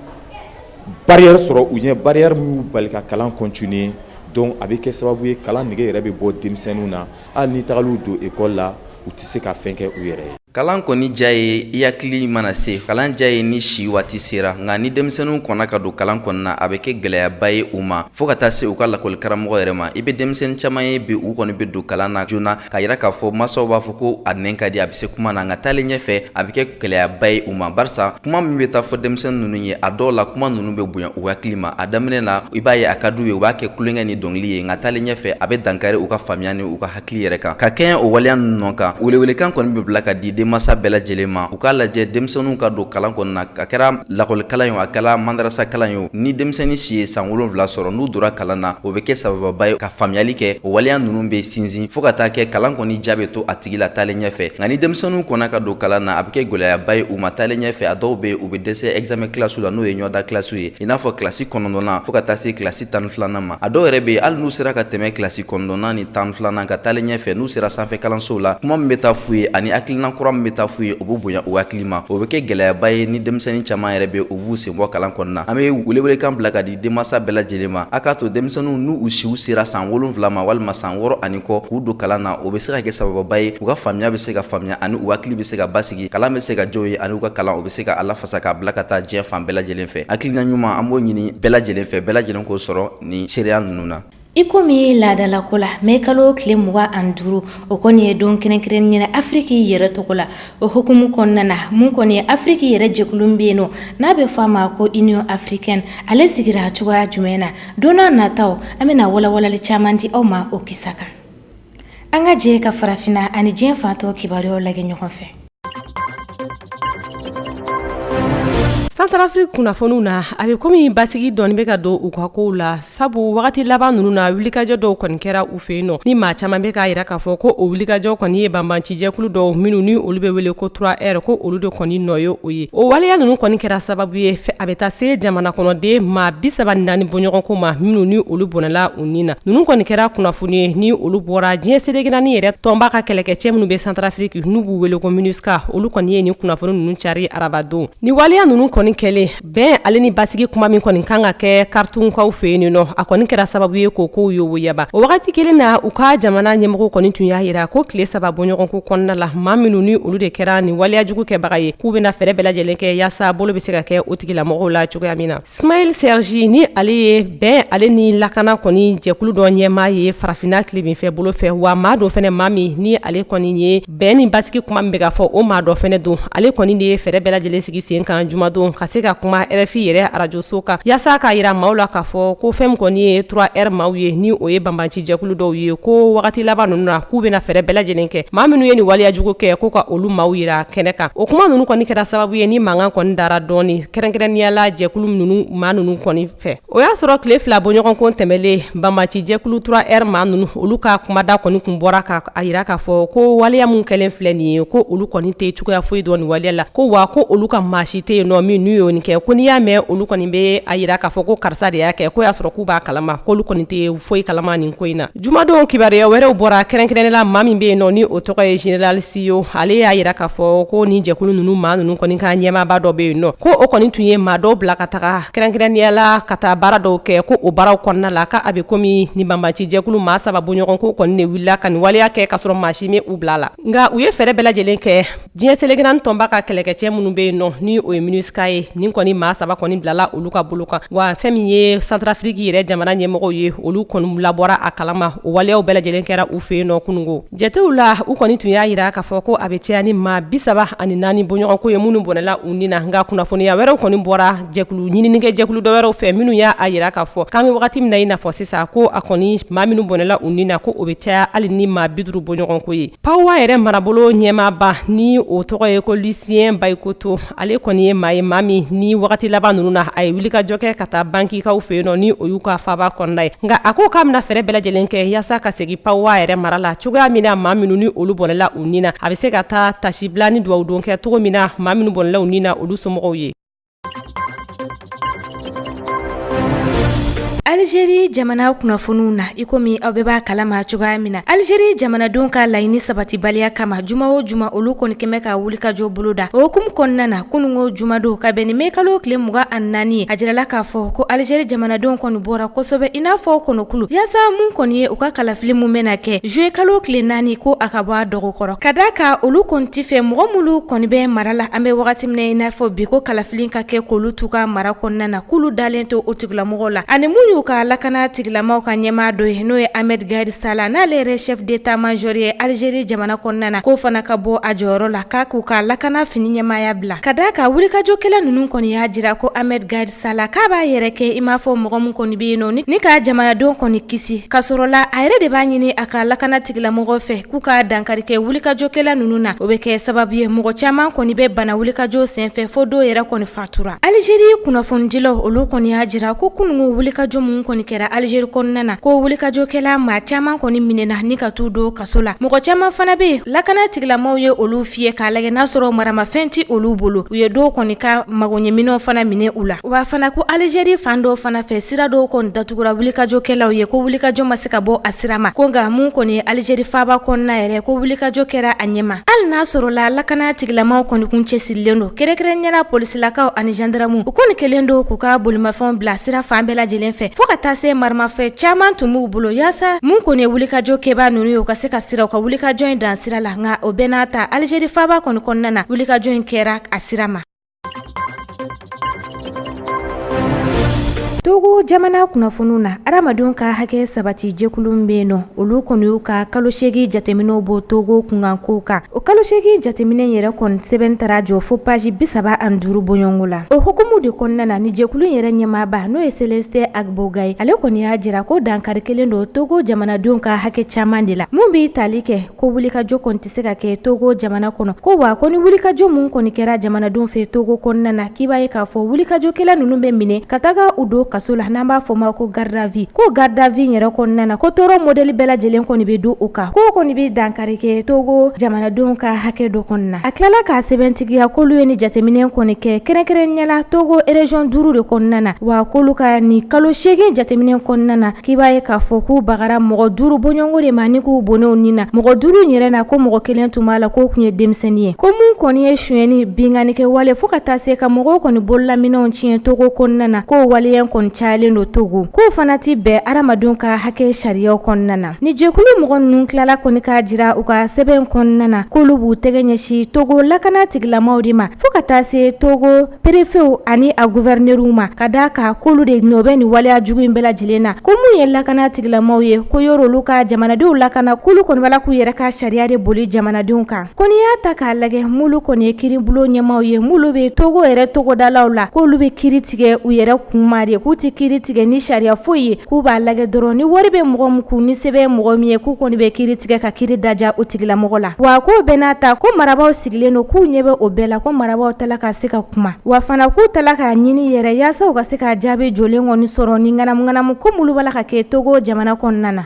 barrière sɔrɔ u ɲɛ, barrière min y'u bali ka kalan continuer. Donc a bɛ kɛ sababu ye, kalan nege yɛrɛ bɛ bɔ denmisɛnninw na. Hali ni tagal'u don école la, u tɛ se ka fɛn kɛ u yɛrɛ ye. Kalan kɔni diya ye i hakili mana se, kalan diya ye ni si waati sera. Nka ni denmisɛnninw kɔnna ka don kalan kɔnɔna, a bɛ kɛ gɛlɛyaba ye u ma, fo ka taa se u ka lakɔlikaramɔgɔ yɛrɛ ma. I bɛ denmisɛnnin caman ye bi, u kɔni bɛ don kalan na joona, k'a yira k'a fɔ masaw b'a fɔ ko a nɛn ka di, a bɛ se kuma na. Nka taalen ɲɛfɛ, a bɛ kɛ gɛlɛyaba ye u ma, barisa kuma min bɛ taa fɔ denmisɛnnin ninnu ye, a dɔw la, kuma ninnu bɛ bonya u hakili ma. A daminɛ na, i b'a ye a ka d'u ye, u b'a kɛ tulonkɛ ni dɔnkili ye, nka taalen ɲɛfɛ, a bɛ dankari u ka faamuya ni u ka hakili yɛrɛ kan. Ka kɛɲɛ o waleya ninnu nɔ kan, welewelekan kɔni bɛ bila ka di denmansa bɛɛ lajɛlen ma, u k'a lajɛ denmisɛnninw ka don kalan kɔnɔna na, a kɛra lakɔlikalan ye o, a kɛra madarasa kalan ye o. Ni denmisɛnnin si ye san 7 sɔrɔ, n'u donna kalan na, o bɛ kɛ sabababa ye ka faamuyali kɛ. O waleya ninnu bɛ sinsin fo ka taa kɛ kalan kɔni ja bɛ to a tigi la taalen ɲɛfɛ. Nka ni denmisɛnninw kɔnna ka don kalan na, a bɛ kɛ gɛlɛyaba ye u ma taalen ɲɛfɛ. A dɔw bɛ yen, u bɛ dɛsɛ examen classe la, n'o ye ɲɔda classe ye, i n'a fɔ kilasi 9nan fo ka taa se kilasi 12nan ma. A dɔw yɛrɛ bɛ yen, hali n'u sera ka tɛmɛ kilasi 9nan ni 12nan ka taalen ɲɛfɛ, n'u sera sanfɛ kalansow la, kuma min bɛ taa f'u ye ani hakilina kura min bɛ taa f'u ye, o bɛ bonya u hakili ma. O bɛ kɛ gɛlɛyaba ye. Ni denmisɛnnin caman yɛrɛ bɛ, u b'u sen bɔ kalan kɔnɔna. An bɛ welewelekan bila ka di denmansa bɛɛ lajɛlen ma, a k'a to denmisɛnninw, n'u siw sera san 7 ma walima san 6 ani kɔ, k'u don kalan na. O bɛ se ka kɛ sabababa ye, u ka faamuya bɛ se ka faamuya ani u hakili bɛ se ka basigi, kalan bɛ se ka jɔ ye, ani u ka kalan, o bɛ se ka a lafasa k'a bila ka taa diɲɛ fan bɛɛ lajɛlen fɛ. Hakilina ɲuman, an b'o ɲini bɛɛ lajɛlen fɛ, bɛɛ lajɛlen k'o sɔrɔ ni seereya ninnu na. I komi laadalako la, mɛ kalo tile 25, o kɔni ye don kɛrɛnkɛrɛnnen ye Afiriki yɛrɛ tɔgɔ la. O hukumu kɔnɔna na, mun kɔni ye Afiriki yɛrɛ jɛkulu bɛ yen nɔ, n'a bɛ fɔ a ma ko Union africaine, ale sigira cogoya jumɛn na? Don n'a nataw, an bɛna walawalali caman di aw ma o kisa kan. An ka jɛ ka farafinna ani diɲɛ fan tɔw kibaruyaw lajɛ ɲɔgɔn fɛ. Santarafiriki kunnafoniw na, a bɛ komi basigi dɔɔni bɛ ka don u ka kow la, sabu wagati laban ninnu na, wulikajɔ dɔw kɔni kɛra u fɛ yen nɔ, ni maa caman bɛ k'a jira k'a fɔ ko o wulikajɔ kɔni ye banbaancijɛkulu dɔw minnu ni olu bɛ wele ko 3R, ko olu de kɔni nɔ ye o ye. O waleya ninnu kɔni kɛra sababu ye, a bɛ taa se jamana kɔnɔden maa 34 bɔɲɔgɔnko ma, minnu ni olu bɔnɛla u ni na. Ninnu kɔni kɛra kunnafoni ye ni olu bɔra diɲɛ seleke naani yɛrɛ tɔnba ka kɛlɛkɛcɛ minnu bɛ Santarafiriki, n'u b'u wele ko MINUSCA, olu kɔni ye nin kunnafoni ninnu cari arabadon. Ni waleya ninnu kɔni kɔni kɛlen, bɛn ale ni basigi kuma min kɔni kan ka kɛ Khartoumkaw fɛ yen nɔ, a kɔni kɛra sababu ye k'o kow yoboyaba. O wagati kelen na, u ka jamana ɲɛmɔgɔw kɔni tun y'a jira ko tile 3 bɔɲɔgɔnko kɔnɔna la, maa minnu ni olu de kɛra nin waleyajugu kɛbaga ye, k'u bɛna fɛɛrɛ bɛɛ lajɛlen kɛ yaasa bolo bɛ se ka kɛ o tigilamɔgɔw la cogoya min na. Smaïl Sergi, ni ale ye bɛn ale ni lakana kɔni jɛkulu dɔ ɲɛmaa ye farafinna tilebinfɛ bolo fɛ, wa maa dɔ fɛnɛ, maa min ni ale kɔni ye bɛn ni basigi kuma min bɛ ka fɔ, o maa dɔ fɛnɛ don. Ale kɔni de ye fɛɛrɛ bɛɛ lajɛlen sigi sen kan jumadon ka se ka kuma RFI yɛrɛ arajoso kan, yaasa k'a yira maaw la k'a fɔ ko fɛn min kɔni ye 3R maaw ye, ni o ye banbanci jɛkulu dɔw ye, ko wagati laban ninnu na k'u bɛna fɛɛrɛ bɛɛ lajɛlen kɛ maa minnu ye nin waleyajugu kɛ, ko ka olu maaw yira kɛnɛ kan. O kuma ninnu kɔni kɛra sababu ye ni mankan kɔni dara dɔɔni, kɛrɛnkɛrɛnnenya la jɛkulu ninnu maa ninnu kɔni fɛ. O y'a sɔrɔ tile 2 bɔɲɔgɔnko tɛmɛlen, banbanci jɛkulu 3R maa ninnu, olu ka kumada kɔni kun bɔra ka a yira k'a fɔ ko waleya min kɛlen filɛ nin ye, ko olu kɔni tɛ cogoya foyi dɔn nin waleya la, ko wa ko olu ka maa si tɛ yen nɔ min n'u y'o nin kɛ, ko n'i y'a mɛn olu kɔni bɛ a yira k'a fɔ ko karisa de y'a kɛ, ko y'a sɔrɔ k'u b'a kalama, k'olu kɔni tɛ foyi kalama nin ko in na. Jumadon kibaruya wɛrɛw bɔra, kɛrɛnkɛrɛnnenya la maa min bɛ yen nɔ ni o tɔgɔ ye Général Siyo, ale y'a yira k'a fɔ ko nin jɛkulu ninnu maa ninnu kɔni ka ɲɛmaaba dɔ bɛ yen nɔ, ko o kɔni tun ye maa dɔw bila ka taga kɛrɛnkɛrɛnnenya la ka taa baara dɔw kɛ, ko o baaraw kɔnɔna la k'a bɛ komi nin banbanci jɛkulu maa 3 bɔɲɔgɔnko kɔni de wulila ka nin waleya kɛ, k'a sɔrɔ maa si ma u bila la. Nka u ye fɛɛrɛ bɛɛ lajɛlen kɛ, diɲɛ seleke naani tɔnba ka kɛlɛkɛcɛ minnu bɛ yen nɔ ni o ye MINUSCA ye, nin kɔni maa 3 kɔni bilala olu ka bolo kan. Wa fɛn min ye Centrafrique yɛrɛ jamana ɲɛmɔgɔw ye, olu kɔni labɔra a kalama. O waleyaw bɛɛ lajɛlen kɛra u fɛ yen nɔ kunungo. Jatew la, u kɔni tun y'a yira k'a fɔ ko a bɛ caya ni maa 34 bɔɲɔgɔnko ye minnu bɔnɛla u ni na. Nka kunnafoniya wɛrɛw kɔni bɔra jɛkulu ɲininikɛ jɛkulu dɔ wɛrɛw fɛ minnu y'a yira k'a fɔ k'an bɛ wagati min na i n'a fɔ sisan, ko a kɔni maa minnu bɔnɛla u ni na, ko o bɛ caya hali ni maa 50 bɔɲɔgɔnko ye. Pawa yɛrɛ marabolo ɲɛmaaba, ni o tɔgɔ ye ko Lucien Bayikoto, ale kɔni ye maa ye, maa min ni wagati laban ninnu na a ye wulikajɔ kɛ ka taa Bangikaw fɛ yen nɔ, ni o y'u ka faaba kɔnɔna ye. Nka a ko k'a bɛna fɛɛrɛ bɛɛ lajɛlen kɛ yaasa ka segin Pawa yɛrɛ mara la cogoya min na maa minnu ni olu bɔnɛla u ni na, a bɛ se ka taa tasibila ni dugawudon kɛ cogo min na maa minnu bɔnɛla u ni na, olu somɔgɔw ye. Algérie jamana kunnafoniw na, i komi aw bɛɛ b'a kalama cogoya min na, Algérie jamanadenw ka laɲini sabatibaliya kama, juma o juma olu kɔni kɛmɛ ka wulikajɔ boloda. O hukumu kɔnɔna na, kunungo jumadon ka bɛn ni mai kalo tile 24 ye, a jirala k'a fɔ ko Algérie jamanadenw kɔni bɔra kosɛbɛ i n'a fɔ kɔnɔkulu, yaasa mun kɔni ye u ka kalafili mun bɛna kɛ juillet kalo tile 4, ko a ka bɔ a dɔgɔkɔrɔ, ka d'a kan olu kɔni tɛ fɛ mɔgɔ minnu kɔni bɛ mara la an bɛ wagati min na i n'a fɔ bi, ko kalafili ka kɛ k'olu t'u ka mara kɔnɔna na, k'olu dalen tɛ o tigilamɔgɔw la. Ani mun y'u ka lakana tigilamaw ka ɲɛmaa dɔ ye, n'o ye Ahmed Gaïd Salah, n'ale yɛrɛ chef d'état major ye Algérie jamana kɔnɔna na, k'o fana ka bɔ a jɔyɔrɔ la, k'a k'u ka lakana fini ɲɛmaaya bila. Ka d'a kan wulikajɔkɛla ninnu kɔni y'a jira ko Ahmed Gaïd Salah k'a b'a yɛrɛ kɛ i m'a fɔ mɔgɔ min kɔni bɛ yen nɔ ni ka jamanadenw kɔni kisi, ka sɔrɔ la a yɛrɛ de b'a ɲini a ka lakana tigilamɔgɔw fɛ k'u ka dankari kɛ wulikajɔkɛla ninnu na. O bɛ kɛ sababu ye mɔgɔ caman kɔni bɛ bana wulikajɔ senfɛ, fo dɔw yɛrɛ kɔni fatura. Algérie kunnafonidilaw olu kɔni y'a jira ko kunungo wulikajɔ mun kɔni kɛra Algérie kɔnɔna na, ko wulikajɔkɛla maa caman kɔni minɛna ni ka t'u don kaso la. Mɔgɔ caman fana bɛ yen, lakana tigilamaw ye olu fiyɛ k'a lajɛ n'a sɔrɔ maramafɛn tɛ olu bolo. U ye dɔw kɔni ka magoɲɛminɛnw fana minɛ u la. Wa fana ko Algérie fan dɔw fana fɛ, sira dɔw kɔni datugura wulikajɔkɛlaw ye, ko wulikajɔ ma se ka bɔ a sira ma. Ko nka mun kɔni ye Algérie faaba kɔnɔna yɛrɛ, ko wulikajɔ kɛra a ɲɛma, hali n'a sɔrɔla lakana tigilamaw kɔni kun cɛsirilen don, kɛrɛnkɛrɛnnenya la polisilakaw ani gendarmew. U kɔni kɛlen don k'u ka bolimafɛnw bila sira fan bɛɛ lajɛlen fɛ, fo ka taa se maramafɛn caman tun b'u bolo, yaasa mun kɔni ye wulikajɔ kɛbaa ninnu ye, u ka se ka sira u ka wulikajɔ in dan sira la. Nka o bɛɛ n'a ta, Algérie faaba kɔni kɔnɔna na, wulikajɔ in kɛra a sira ma. Togo jamana kunnafoniw na, adamadenw ka hakɛ sabati jɛkulu min bɛ yen nɔ, olu kɔni y'u ka kalo 8 jateminɛw bɔ Togo kunkankow kan. O kalo 8 jateminɛ yɛrɛ kɔni sɛbɛn taara jɔ fo paji 35 bɔɲɔgɔnko la. O hukumu de kɔnɔna na, ni jɛkulu yɛrɛ ɲɛmaaba, n'o ye Celestin Agboga ye, ale kɔni y'a jira ko dankari kɛlen don Togo jamanadenw ka hakɛ caman de la, mun bɛ tali kɛ ko wulikajɔ kɔni tɛ se ka kɛ Togo jamana kɔnɔ, ko wa ko ni wulikajɔ mun kɔni kɛra jamanadenw fɛ Togo kɔnɔna na, k'i b'a ye k'a fɔ wulikajɔkɛla ninnu bɛ minɛ ka taga u don kaso la n'an b'a fɔ ma ko garde à vue. Ko garde à vue yɛrɛ kɔnɔna na, ko tɔɔrɔ modèle bɛɛ lajɛlen kɔni bɛ don o kan, ko kɔni bɛ dankari kɛ Togo jamanadenw ka hakɛ dɔ kɔnɔna. A tilala k'a sɛbɛntigiya k'olu ye ni jateminɛ kɔni kɛ kɛrɛnkɛrɛnnenya la Togo région 5 de kɔnɔna na. Wa k'olu ka nin kalo 8 jateminɛ kɔnɔna na, k'i b'a ye k'a fɔ k'u bagara mɔgɔ 5 bɔɲɔgɔnko de ma ni k'u bɔnɛ u ni na. Mɔgɔ 5 in yɛrɛ na, ko mɔgɔ kelen tun b'a la k'o tun ye denmisɛnnin ye. Ko mun kɔni ye sonyɛni, binkanni kɛ wale, fo ka taa se ka mɔgɔw kɔni bololaminɛnw tiɲɛ Togo kɔnɔna na, k'o waleya kɔni cayalen don Togo, k'o fana tɛ bɛn hadamadenw ka hakɛ sariyaw kɔnɔna na. Ni jɛkulu mɔgɔ ninnu tilala kɔni k'a jira u ka sɛbɛn kɔnɔna na k'olu b'u tɛgɛ ɲɛsin Togo lakana tigilamaw de ma, fo ka taa se Togo perefew ani a guvɛrinɛriw ma, ka d'a kan k'olu de nɔ bɛ nin waleya jugu in bɛɛ lajɛlen na. Ko mun ye lakana tigilamaw ye, ko yɔrɔ olu ka jamanadenw lakana, k'olu kɔni b'a la k'u yɛrɛ ka sariya de boli jamanadenw kan. Ko n'i y'a ta k'a lajɛ, m'olu kɔni ye kiiribulon ɲɛmaaw ye, m'olu bɛ Togo yɛrɛ togodalaw la, k'olu bɛ kiiri tigɛ u yɛrɛ kunma de, k'u tɛ kiiri tigɛ ni sariya foyi ye, k'u b'a lajɛ dɔrɔn ni wari bɛ mɔgɔ min kun, ni se bɛ mɔgɔ min ye, k'u kɔni bɛ kiiri tigɛ ka kiiri daja o tigilamɔgɔ la. Wa k'o bɛɛ n'a ta, ko marabaaw sigilen don, k'u ɲɛ bɛ o bɛɛ la, ko marabaaw tala ka se ka kuma, wa fana k'u tala k'a ɲini yɛrɛ yaasa u ka se ka jaabi jɔlen kɔni sɔrɔ ni ŋanamuŋanamu ko minnu b'a la ka kɛ Togo jamana kɔnɔna na.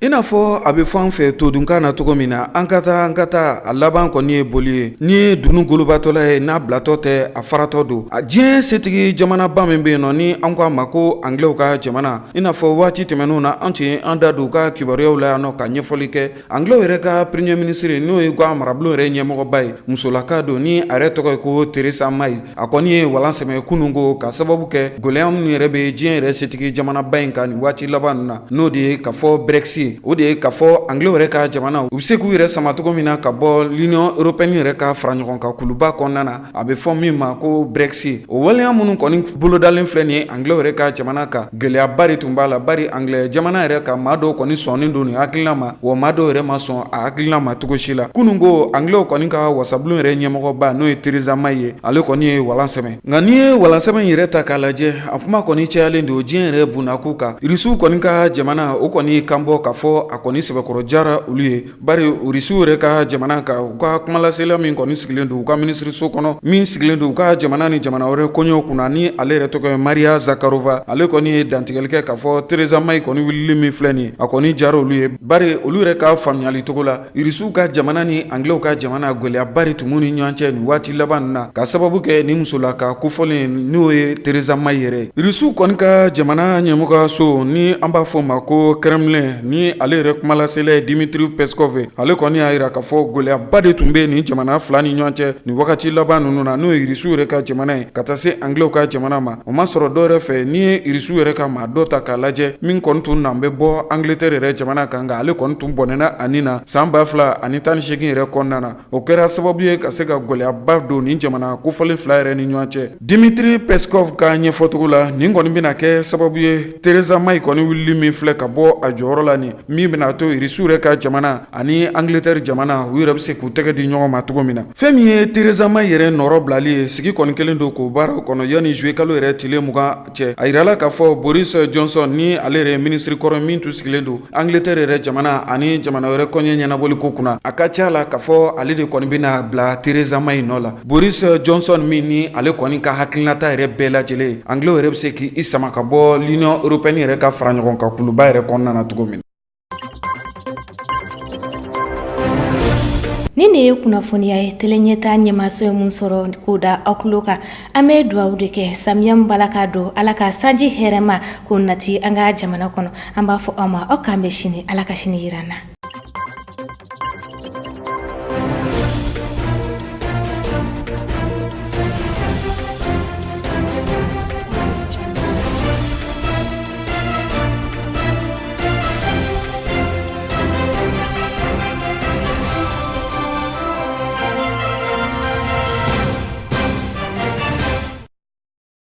I n'a fɔ a bɛ fɔ an fɛ todunkan na cogo min na, an ka taa, an ka taa, a laban kɔni ye boli ye. N'i ye dunun golobatɔla ye, n'a bilatɔ tɛ, a faratɔ don. A diɲɛ setigi jamanaba min bɛ yen nɔ, ni an ko a ma ko Angilɛw ka jamana, i n'a fɔ waati tɛmɛnenw na an tun ye an da don u ka kibaruyaw la yan nɔ ka ɲɛfɔli kɛ. Angilɛw yɛrɛ ka premier ministre, n'o ye ka marabulon yɛrɛ ɲɛmɔgɔba ye, musolaka don, ni a yɛrɛ tɔgɔ ye ko Theresa May, a kɔni ye walan sɛmɛ kunun ko ka sababu kɛ gɛlɛya minnu yɛrɛ bɛ diɲɛ yɛrɛ setigi jamanaba in kan nin waati laban ninnu na, n'o de ye ka fɔ Brexit, o de ye ka fɔ Angilɛw yɛrɛ ka jamana u bɛ se k'u yɛrɛ sama cogo min na ka bɔ l'Union européenne yɛrɛ ka fara ɲɔgɔn kan kuluba kɔnɔna na, a bɛ fɔ min ma ko Brexit. O waleya minnu kɔni bolodalen filɛ nin ye Angilɛw yɛrɛ ka jamana kan, gɛlɛyaba de tun b'a la, bari Angilɛ jamana yɛrɛ ka maa dɔw kɔni sɔnnen don nin hakilina ma, wa maa dɔw yɛrɛ ma sɔn a hakilina ma cogo si la. Kunun ko Angilɛw kɔni ka wasabulon yɛrɛ ɲɛmɔgɔba, n'o ye Theresa May ye, ale kɔni ye walan sɛmɛ. Nka n'i ye walan sɛmɛ in yɛrɛ ta k'a lajɛ, a kuma kɔni cayalen don diɲɛ yɛrɛ bunakun kan. Irisiw kɔni ka jamana, o kɔni kan bɔ k'a fɔ a kɔni sɛbɛkɔrɔ jara olu ye, bari Irisiw yɛrɛ ka jamana kan, u ka kumalasela min kɔni sigilen don u ka minisiriso kɔnɔ, min sigilen don u ka jamana ni jamana wɛrɛ koɲɛw kunna, ni ale yɛrɛ tɔgɔ ye Maria Zakharova, ale kɔni ye dantigɛli kɛ k'a fɔ Theresa May kɔni wulili min filɛ nin ye, a kɔni jara olu ye, bari olu yɛrɛ ka faamuyali cogo la, Irisiw ka jamana ni Angilɛw ka jamana, gɛlɛyaba de tun b'u ni ɲɔgɔn cɛ nin waati laban ninnu na, ka sababu kɛ nin musolaka kofɔlen n'o ye Theresa May yɛrɛ ye. Irisiw kɔni ka jamana ɲɛmɔgɔso, ni an b'a fɔ o ma ko Kremlin, ni ale yɛrɛ kumalasela ye Dmitry Peskov ye, ale kɔni y'a jira k'a fɔ gɛlɛyaba de tun bɛ nin jamana fila ni ɲɔgɔn cɛ nin wagati laban ninnu na, n'o ye Irisiw yɛrɛ ka jamana ye ka taa se Angilɛw ka jamana ma. O ma sɔrɔ dɔwɛrɛ fɛ, n'i ye Irisiw yɛrɛ ka maa dɔ ta k'a lajɛ, min kɔni tun nan bɛ bɔ Angleterre yɛrɛ jamana kan, nka ale kɔni tun bɔnɛna a ni na san 2018 yɛrɛ kɔnɔna na. O kɛra sababu ye ka se ka gɛlɛyaba don nin jamana kofɔlen fila yɛrɛ ni ɲɔgɔn cɛ. Dmitry Peskov ka ɲɛfɔcogo la, nin kɔni bɛna kɛ sababu ye Theresa May kɔni wulili min filɛ ka bɔ a jɔyɔrɔ la nin, min bɛna to Irisiw yɛrɛ ka jamana ani Angleterre jamana, u yɛrɛ bɛ se k'u tɛgɛ di ɲɔgɔn ma cogo min na. Fɛn min ye Theresa May yɛrɛ nɔrɔ bilali ye, sigi kɔni kɛlen don k'o baaraw kɔnɔ yanni juillet kalo yɛrɛ tile 20 cɛ. A yirala k'a fɔ Boris Johnson, ni ale yɛrɛ ye minisiri kɔrɔ min tun sigilen don Angleterre yɛrɛ jamana ani jamana wɛrɛ koɲɛ ɲɛnabɔli ko kunna, a ka ca la k'a fɔ ale de kɔni bɛna bila Theresa May nɔ la. Boris Johnson min ni ale kɔni ka hakilinata yɛrɛ bɛɛ lajɛlen ye, Anglais yɛrɛ bɛ se k'i sama ka bɔ l'Union européenne yɛrɛ ka fara ɲɔgɔn kan kuluba yɛrɛ kɔnɔna na cogo min. Nin de ye kunnafoniya ye Tele Ɲɛta ɲɛmaaso ye mun sɔrɔ k'o da aw tulo kan. An bɛ dugawu de kɛ samiya min b'a la ka don, Ala ka sanji hɛrɛma k'o nati an ka jamana kɔnɔ. An b'a fɔ aw ma, aw k'an bɛn sini, Ala ka sini jira an na.